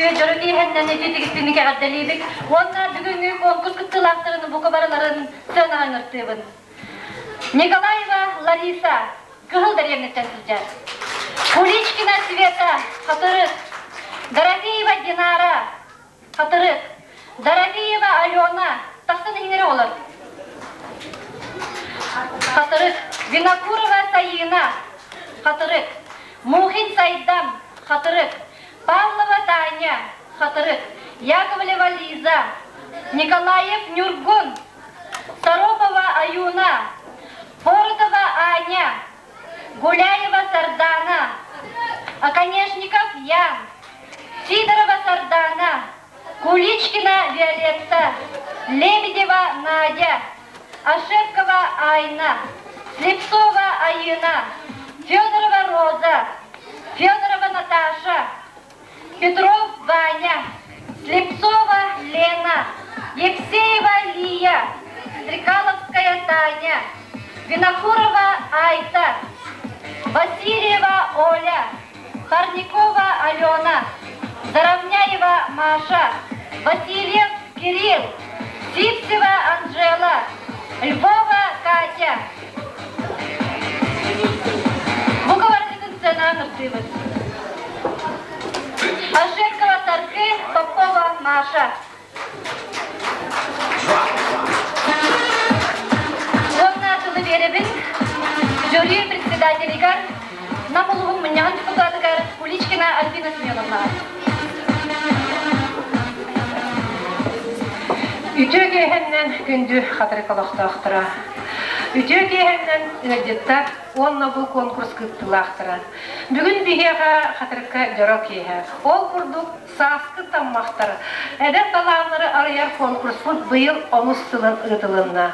Бүгүҥҥү дьоро киэһэннэн ититигиттини кэҕэрдэлиибит уонна бүгүҥҥү конкурс кыттыылаахтарын бука барыларын сыанаҕа ыҥыртыыбын. Николаева Лариса, Кыһыл дэриэбинэттэн сылдьар. Куличкина Света, Хатырык. Дорофеева Динара, Хатырык. Дорофеева Алена, тахсан иһиҥэрэ олор. Хатырык. Винокурова Саина, Хатырык. Мухин Сайдам, Хатырык. Павлова Таня, Хатырык. Яковлева Лиза, Николаев Нюргун, Соропова Аюна, Поротова Аня, Гуляева Сардана, Оконешников Ян, Сидорова Сардана, Куличкина Виолетта, Лебедева Надя, Ошепкова Айна, Слепцова Аина, Федорова Роза, Федорова Наташа, Петров Ваня, Слепцова Лена, Евсеева Лия, Стрекаловская Таня, Винокурова Айта, Васильева Оля, Парникова Алена, Заровняева Маша, Васильев Кирилл, Сивцева Анжела, Львова Катя. Буковарнытын сцена ныртыыбыт. Ошекова Таркы, Попова Маша. Уонна тылы биэрэбин жюри председателигэр Нам улууһун мунньаҕын депутатыгар Куличкина Альбина Семеновнаҕа. Үтүө киэһэннэн күндү хатырык олохтоохторо. Үтүө киэһэннэн ыалдьыттар уонна бу конкурс кыттыылаахтара. Бүгүн биһиэхэ хатырыкка дьоро киэһэ. Ол курдук сааскы таммахтар эдэр талааннары арыйар конкурспут быйыл онус сылын ыытылынна.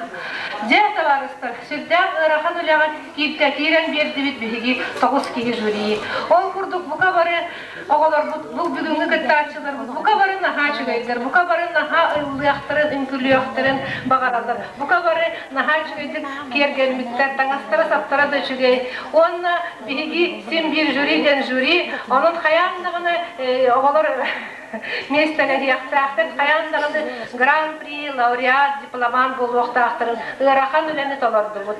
Дьэ, табаарыстар, сүрдээх ыарахан үлэҕэ киирэн биэрдибит биһиги тоҕус киһи жюри. Ол курдук бука бары оҕолорбут бу бүгүҥҥү кыттааччыларбыт бука бары наһаа үчүгэйдэр, бука бары наһаа ыллыахтарын, үҥкүлүөхтэрин баҕараллар. Бука бары наһаа үчүгэйдик киэргэммиттэр, таҥастара-саптара да үчүгэй. Уонна биһиги син биир жюри диэн жюри, онон хайаан даҕаны оҕолор миэстэлэһиэхтээхтэр, хайаан даҕаны гран-при, лауреат, дипломант буолуохтаахтарын ыарахан үлэни толордубут.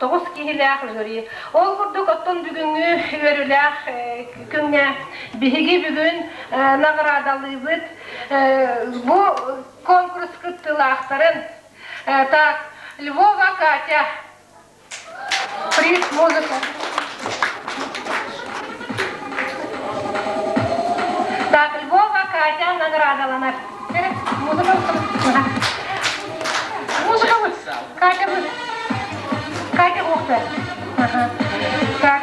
Тоҕус киһилээх жюри. Ол курдук оттон бүгүҥҥү үөрүүлээх күҥҥэ биһиги бүгүн наҕараадалыыбыт бу конкурс кыттыылаахтарын так Львова Катя приз музыка так Львова Катя наградаланар музыка музыка Катя Катя уохта так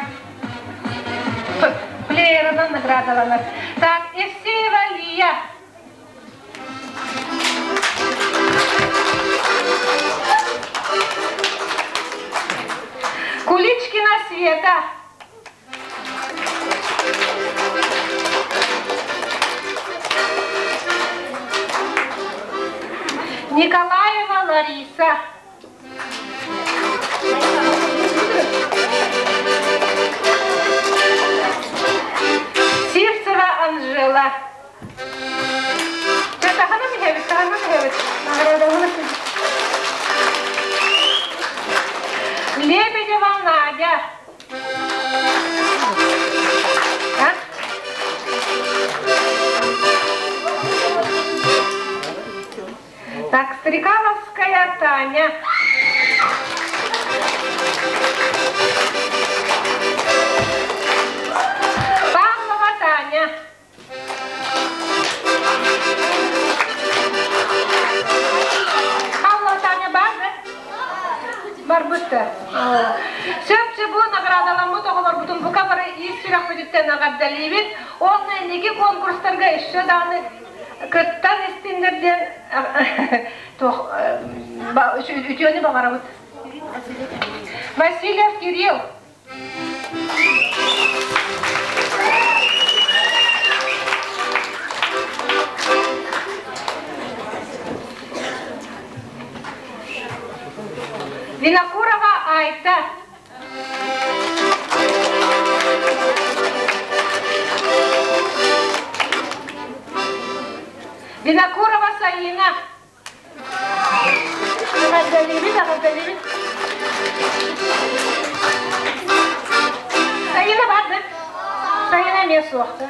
плеерынан наградаланар так Евсеева Лия Куличкина Света. Николаева Лариса. Сивцева Анжела. Лебедева Надя. Так, Стрекаловская Таня. Павлова Таня. Павлова Таня бар да? Барбытта. Сөпчө бу наградаламмыт оҕолорбутун бука бары ис сүрэхпититтэн эҕэрдэлиибит. Уонна инники конкурстарга еще даҕаны кыттан истиннэр диэн туох үтүөнү баҕарабыт. Васильев Кирилл. Винокурова Айта. Винокурова Саина. Эҕэрдэлиибит, эҕэрдэлиибит. Саина бар да? Саина эмиэ суох да?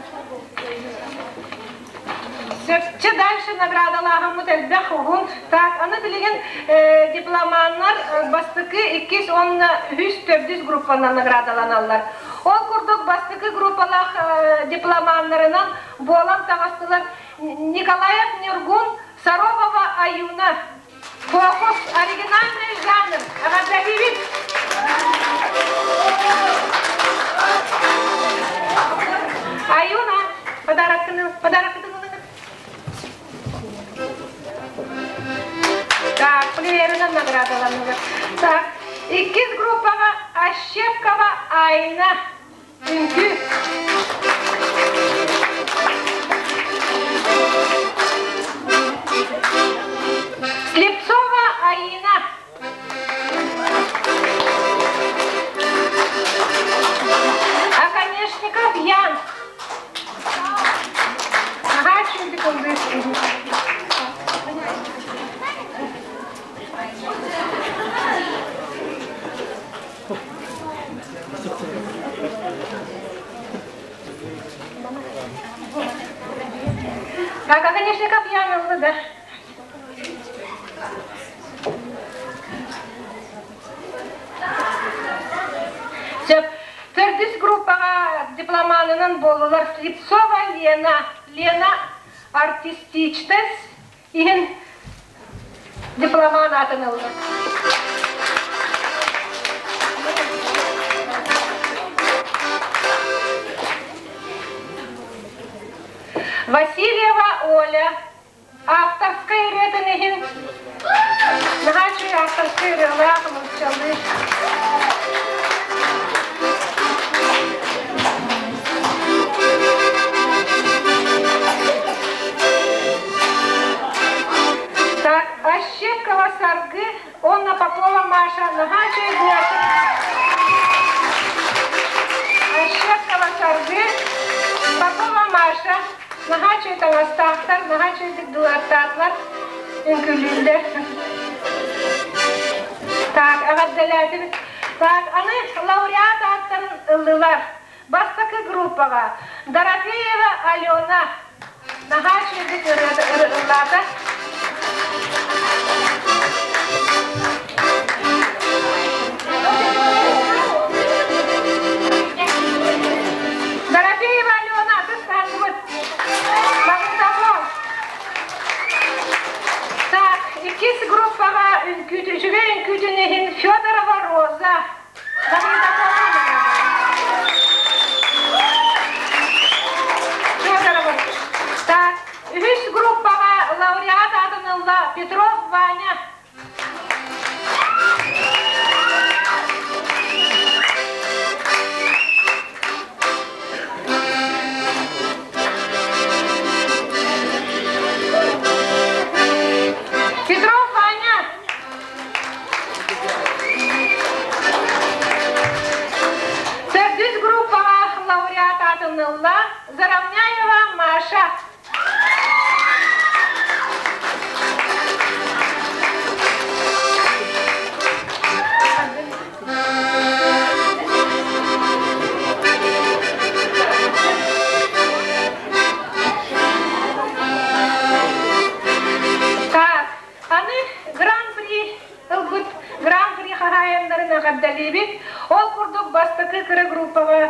Сөпчө дальше наградалааһыммыт элбэх уһун. Так, аны билигин дипломаннар бастакы, иккис уонна үһүс, төрдүс группанан наградаланаллар. Ол курдук бастакы группалаах дипломаннарынан буолан таҕыстылар Николаев Нюргун, Саровова Аюна. Фокус оригинальный жанр. Эҕэрдэлиибит! Аюна, подароккын подароккытын ылыҥ. Так, плеерынан наградаланнылар. Так, иккис группаҕа Ощепкова Айна. Үҥкүү. Слепцова Аина. Оконешников Ян. Ага, секунду. Так, Оконешников Ян ылла, да. Сөп. Төрдүс группаҕа дипломанынан буоллулар Слепцова Лена. Лена артистичность иһин дипломан аатын ылла. Васильева Оля авторскай ырыатын иһин наһаа үчүгэй авторскай ырыалаах нууччалыы. Так, Ощепкова Саргы, Онна Попова Маша, наһаа үчүгэй дуэт. Ощепкова Саргы, Попова Маша, наһаа үчүгэй таҥастаахтар, наһаа үчүгэйдик дуэттаатылар, үҥкүүлүүллэр. Так, эҕэрдэлээтибит. Так, аны лауреат ааттарын ыллылар. Бастакы группаҕа Дорофеева Алена наһаа үчүгэйдик ыллаата. Дорофеева Алена атын таһаарбыт. Магнитофон. Так, иккис группаҕа үҥкүүтү, үчүгэй үҥкүүтүн иһин Федорова Роза. Федорова. Так, үһүс группаҕа лауреат аатын ылла Петров Ваня. Петров Ваня! Төрдүс группаҕа лауреат аатын ылла Заровняева Маша. Так, аны Гран-при ылбыт Гран-при хаһаайыннарын эҕэрдэлиибит. Ол курдук бастакы кыра группаҕа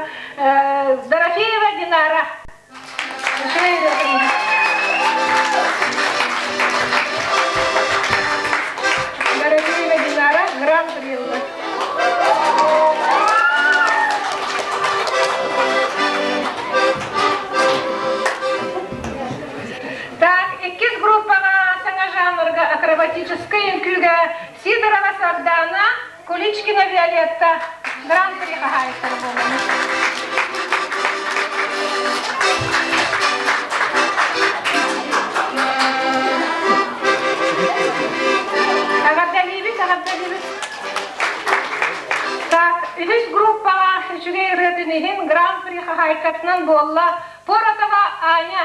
Дорофеева Динара. Дорофеева Динара Гран-при ылла. Так, иккис группаҕа саҥа жанрга акробатическай үҥкүүгэ Сидорова Сардана, Куличкина Виолетта Гран-при хаһаайыттара буоллулар. Эҕэрдэлиибит, эҕэрдэлиибит. Так, үһүс группаҕа үчүгэй ырыатын иһин Гран-при хаһаайкатынан буолла Поротова Аня.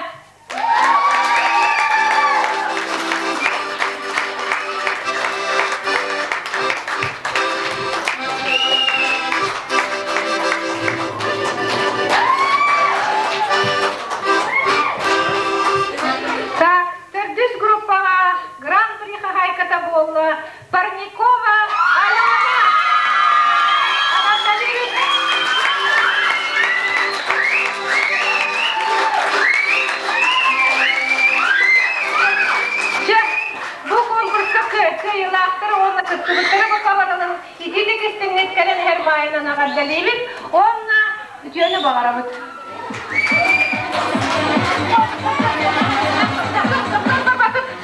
Кыттыылаахтары уонна кыттыбыттары бука барыларын итиитик истиҥник кэлэн иһэр баайынан эҕэрдэлиибит уонна үтүөнү баҕарабыт.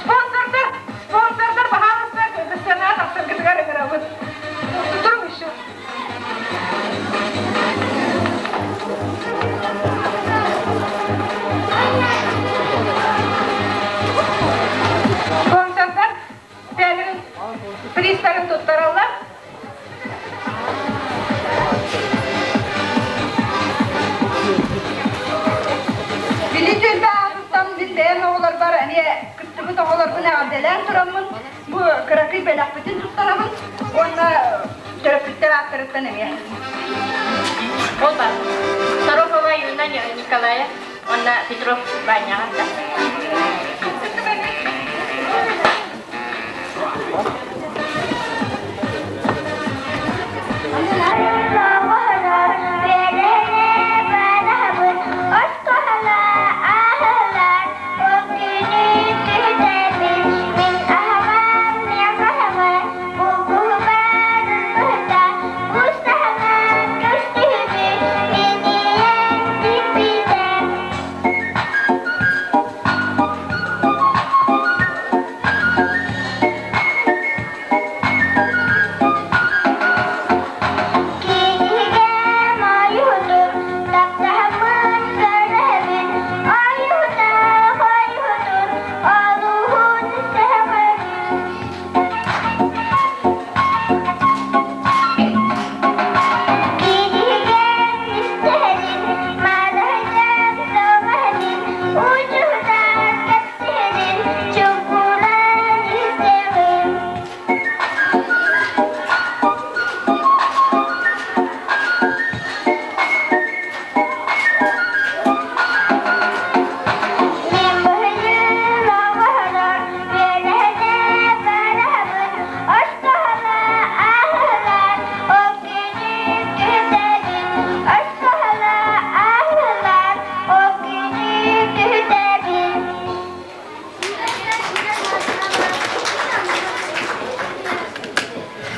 Спонсордар, спонсордар, баһаалыста, сценаҕа тахсаргытыгар ыҥырабыт. Туруҥ еще. Спонсордар бэйэлэрин призтарын туттараллар. Били түөлбэ аатыттан мин бэйэм оҕолорбор эмиэ кыттыбыт оҕолорбун эҕэрдэлээн тураммын бу кыракый бэлэхпитин туттарабын уонна төрөппүттэр ааттарыттан эмиэ. Опа. Сорохова Юна Николаев уонна Петров Ваняҕа да.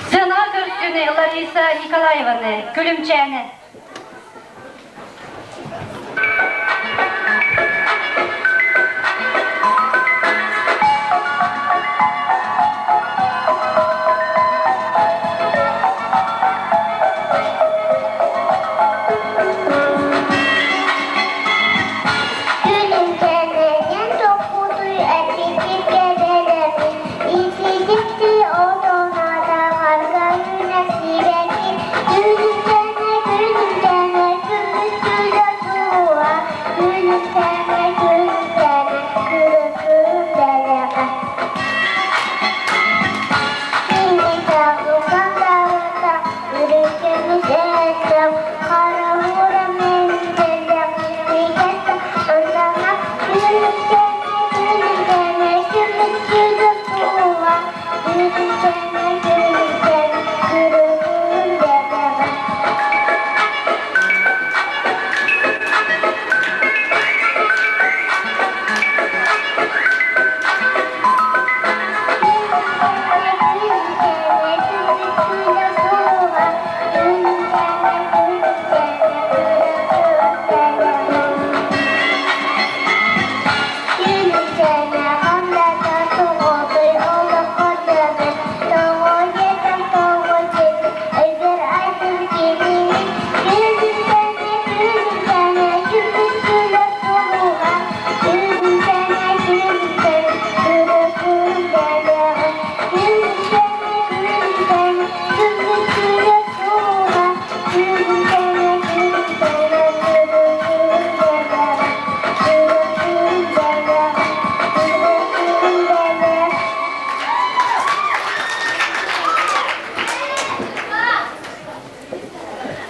Сыанаҕа көрсүнэ Лариса Николаеваны Күлүмчээнэ. Күлүмчээнэ тоххутуй эппитик кэбэлэбин, ититикти отонаатаҕарга үнэсибэкин, күлүмчээнэ, күлүмчээнэ, күммүт күлэ туруа, күлүмчээнэ, күлүмчээнэ, күлү-күлүм дэлэҕэ.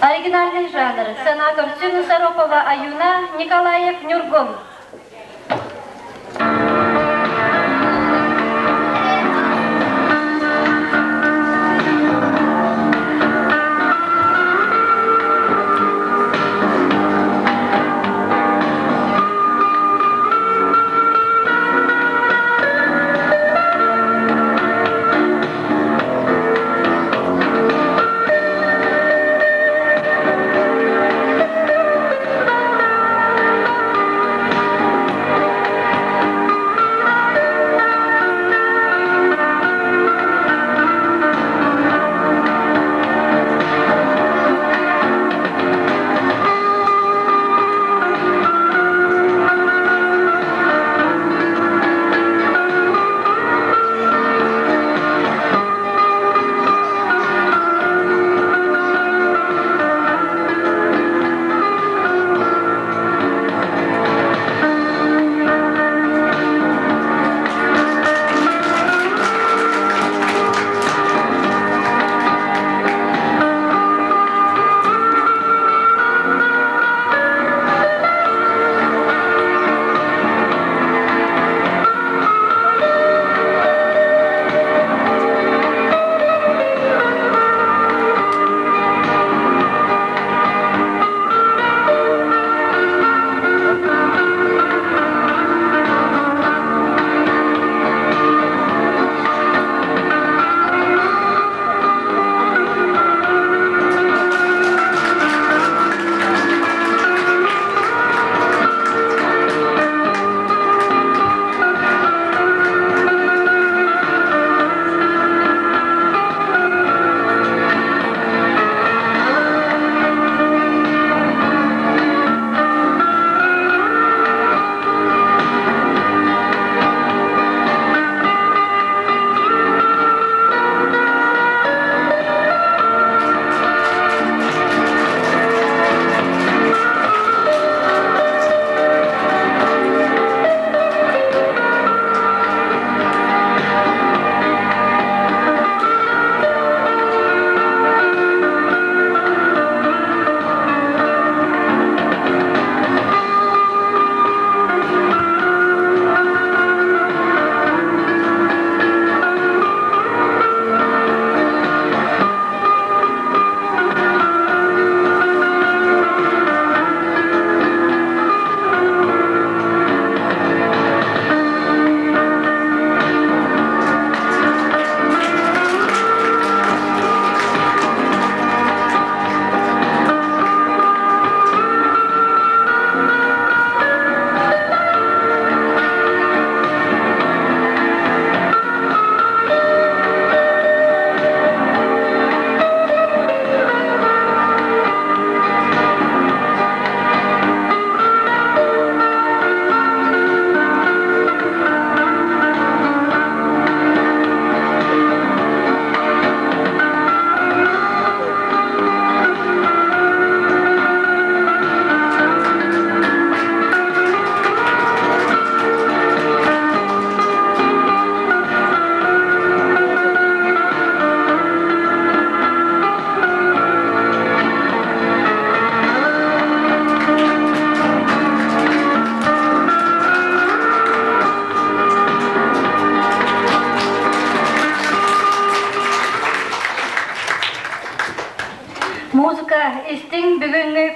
Оригинальный жанр. Сцена көрсүн Саропова Аюна, Николаев Нюргун.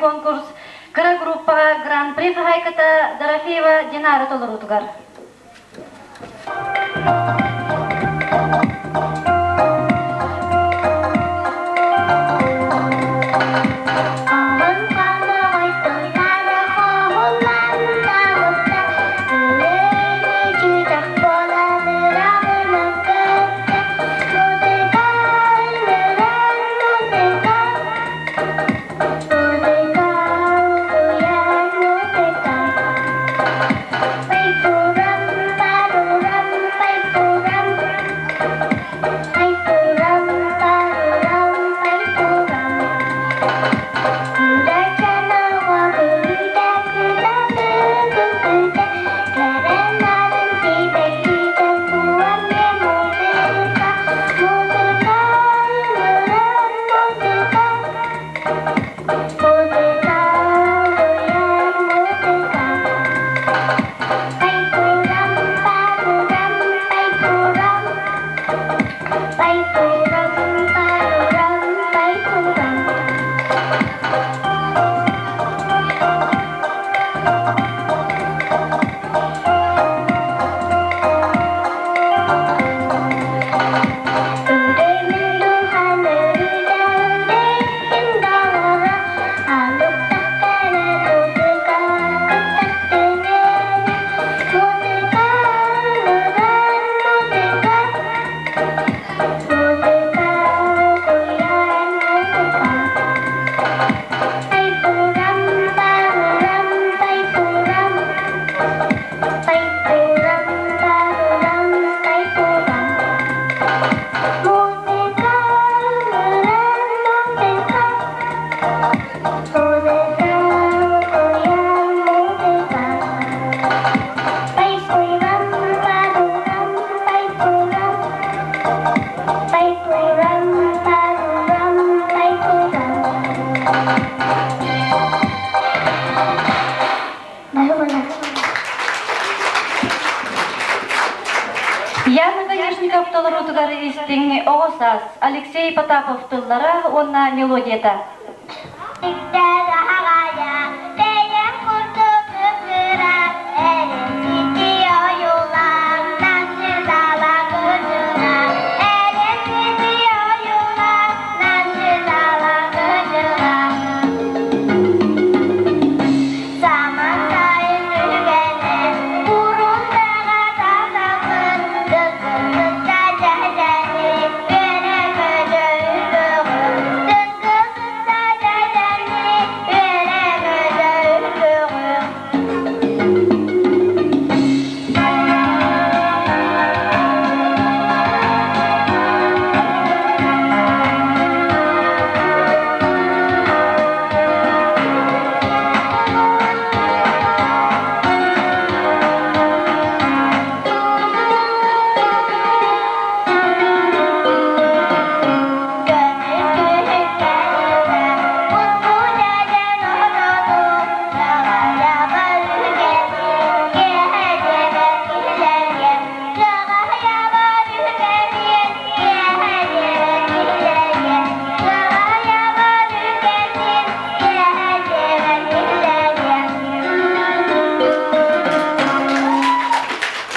конкурс кыра группаҕа Гран-при хаһаайката Дорофеева Динара толоруутугар. Яна Гаишников толоруутугар истиҥ оҕо саас Алексей Потапов тыллара уонна мелодията.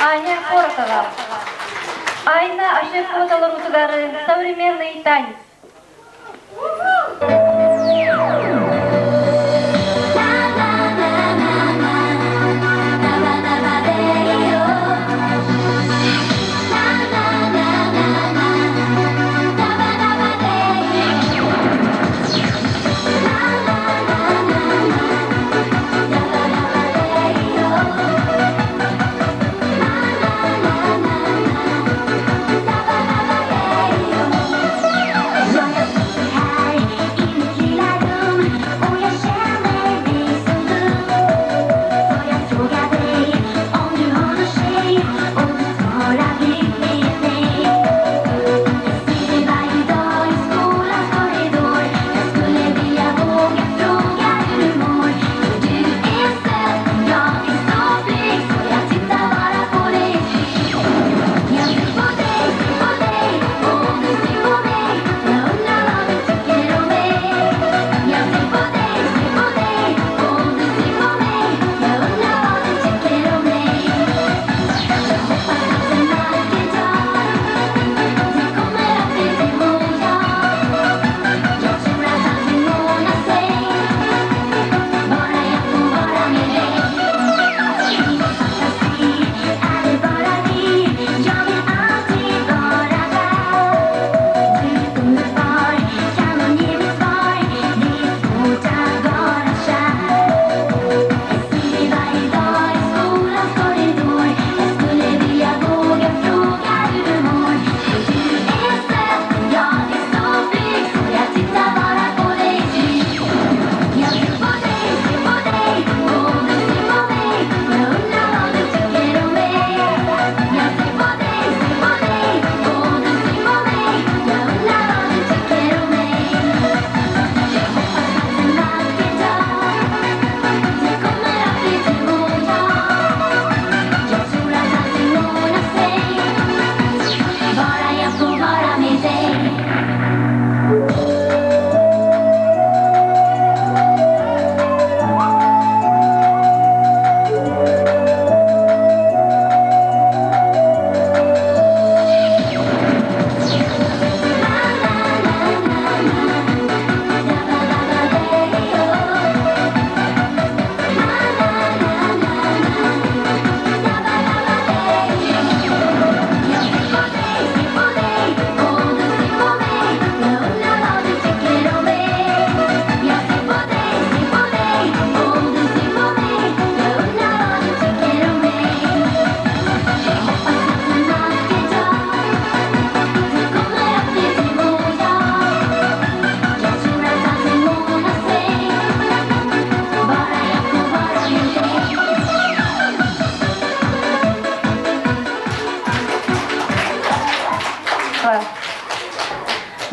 Аня Коротова. Айна Ашевкова толоруутугар «Современный танец».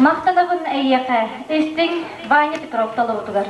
Махтанабын эйиэхэ, истиҥ Ваня Петров толоруутугар.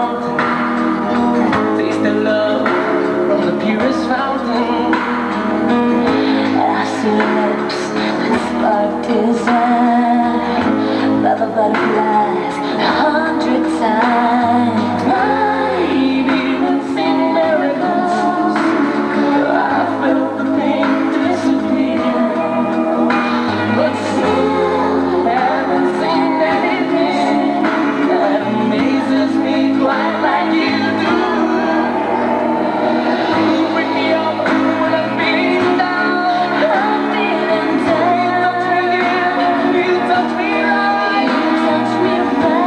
mountain. Taste the love from the purest fountain. I see lips that spark desire. Love of butterflies 100 times. I've even seen miracles. I felt the pain disappear. But still, haven't seen anything that amazes me quite like you do. You bring me up when I'm feeling down. I'm feeling You touch me down. good, you touch me right. You touch me right.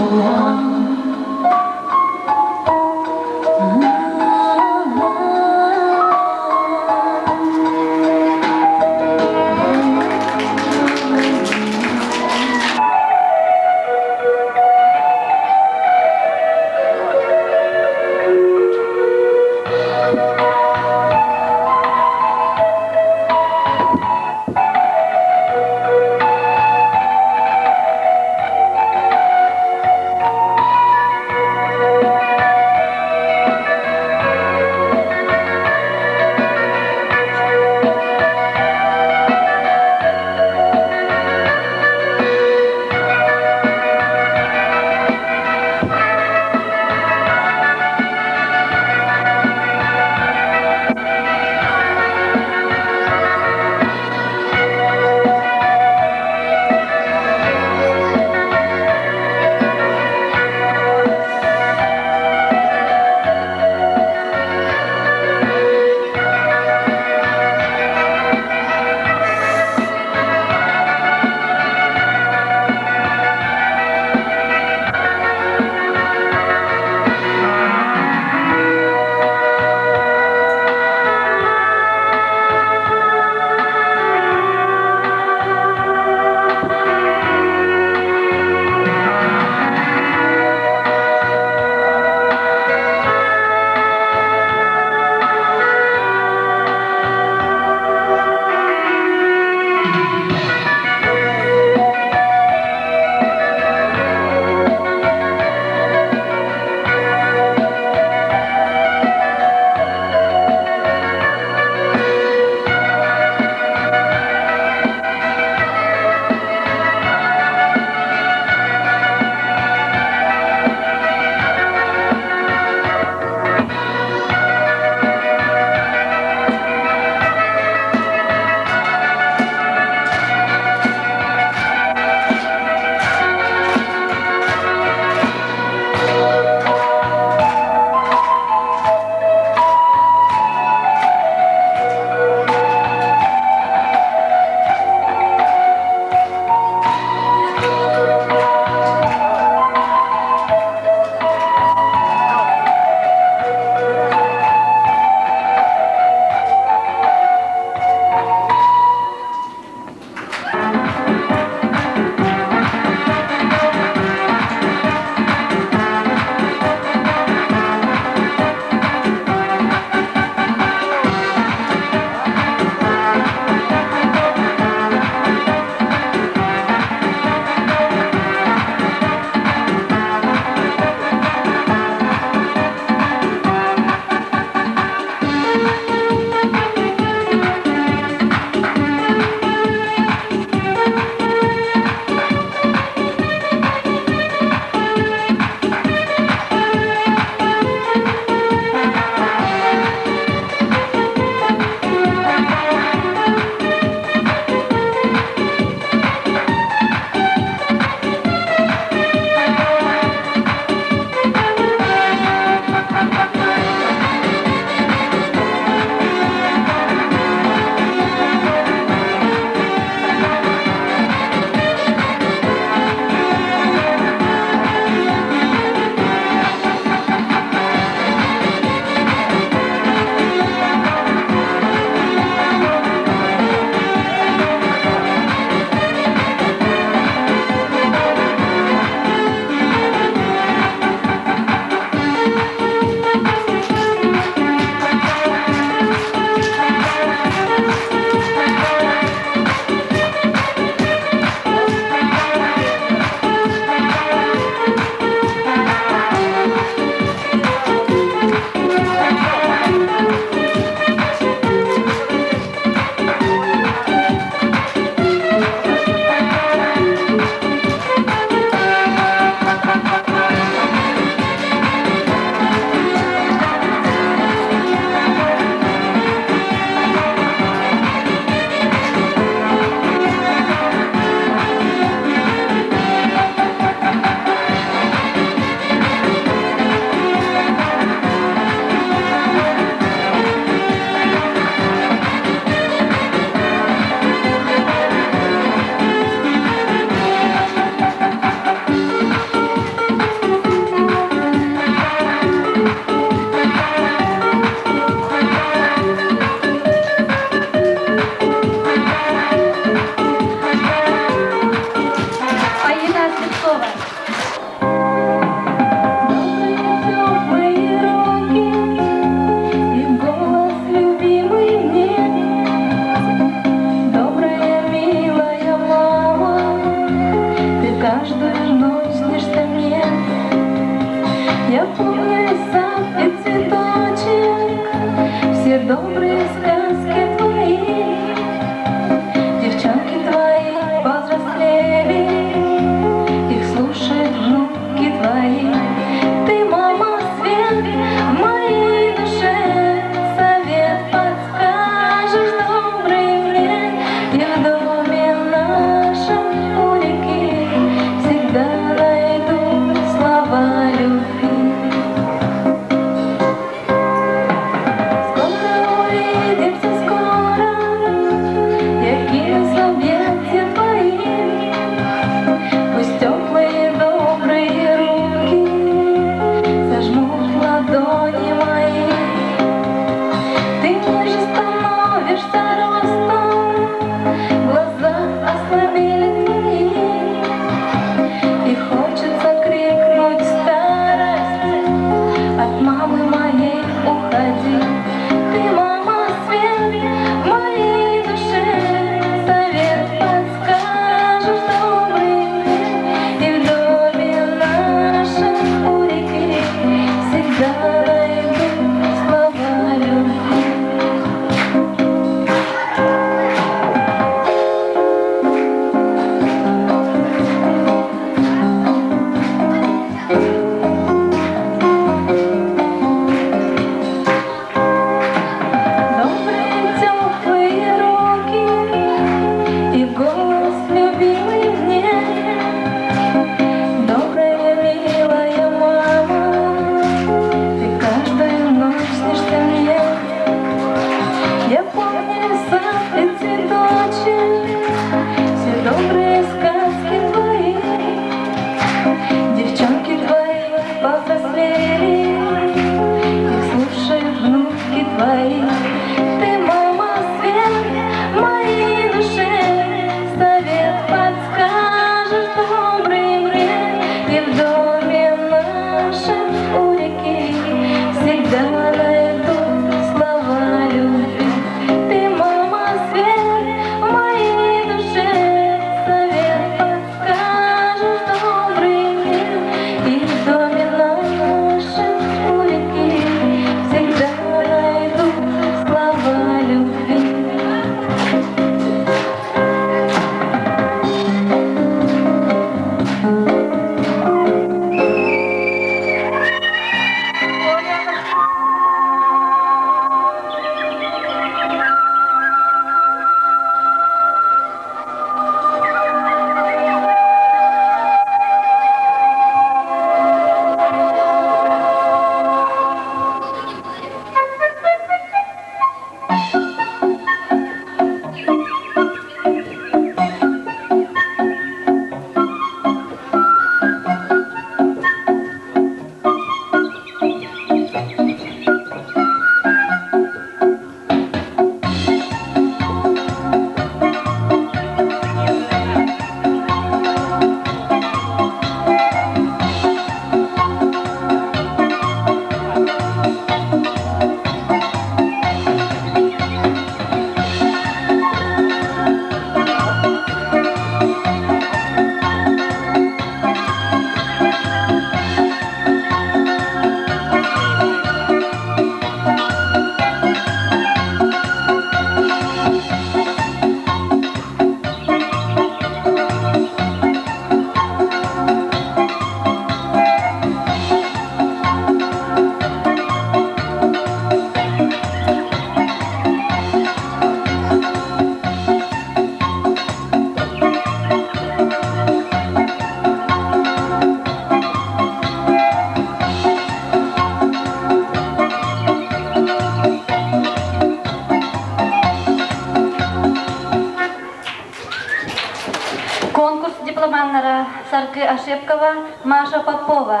Конкурс дипломаннара Саргы Ошепкова, Маша Попова,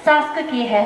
Сааскы киэһэ.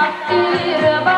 Таптыыр.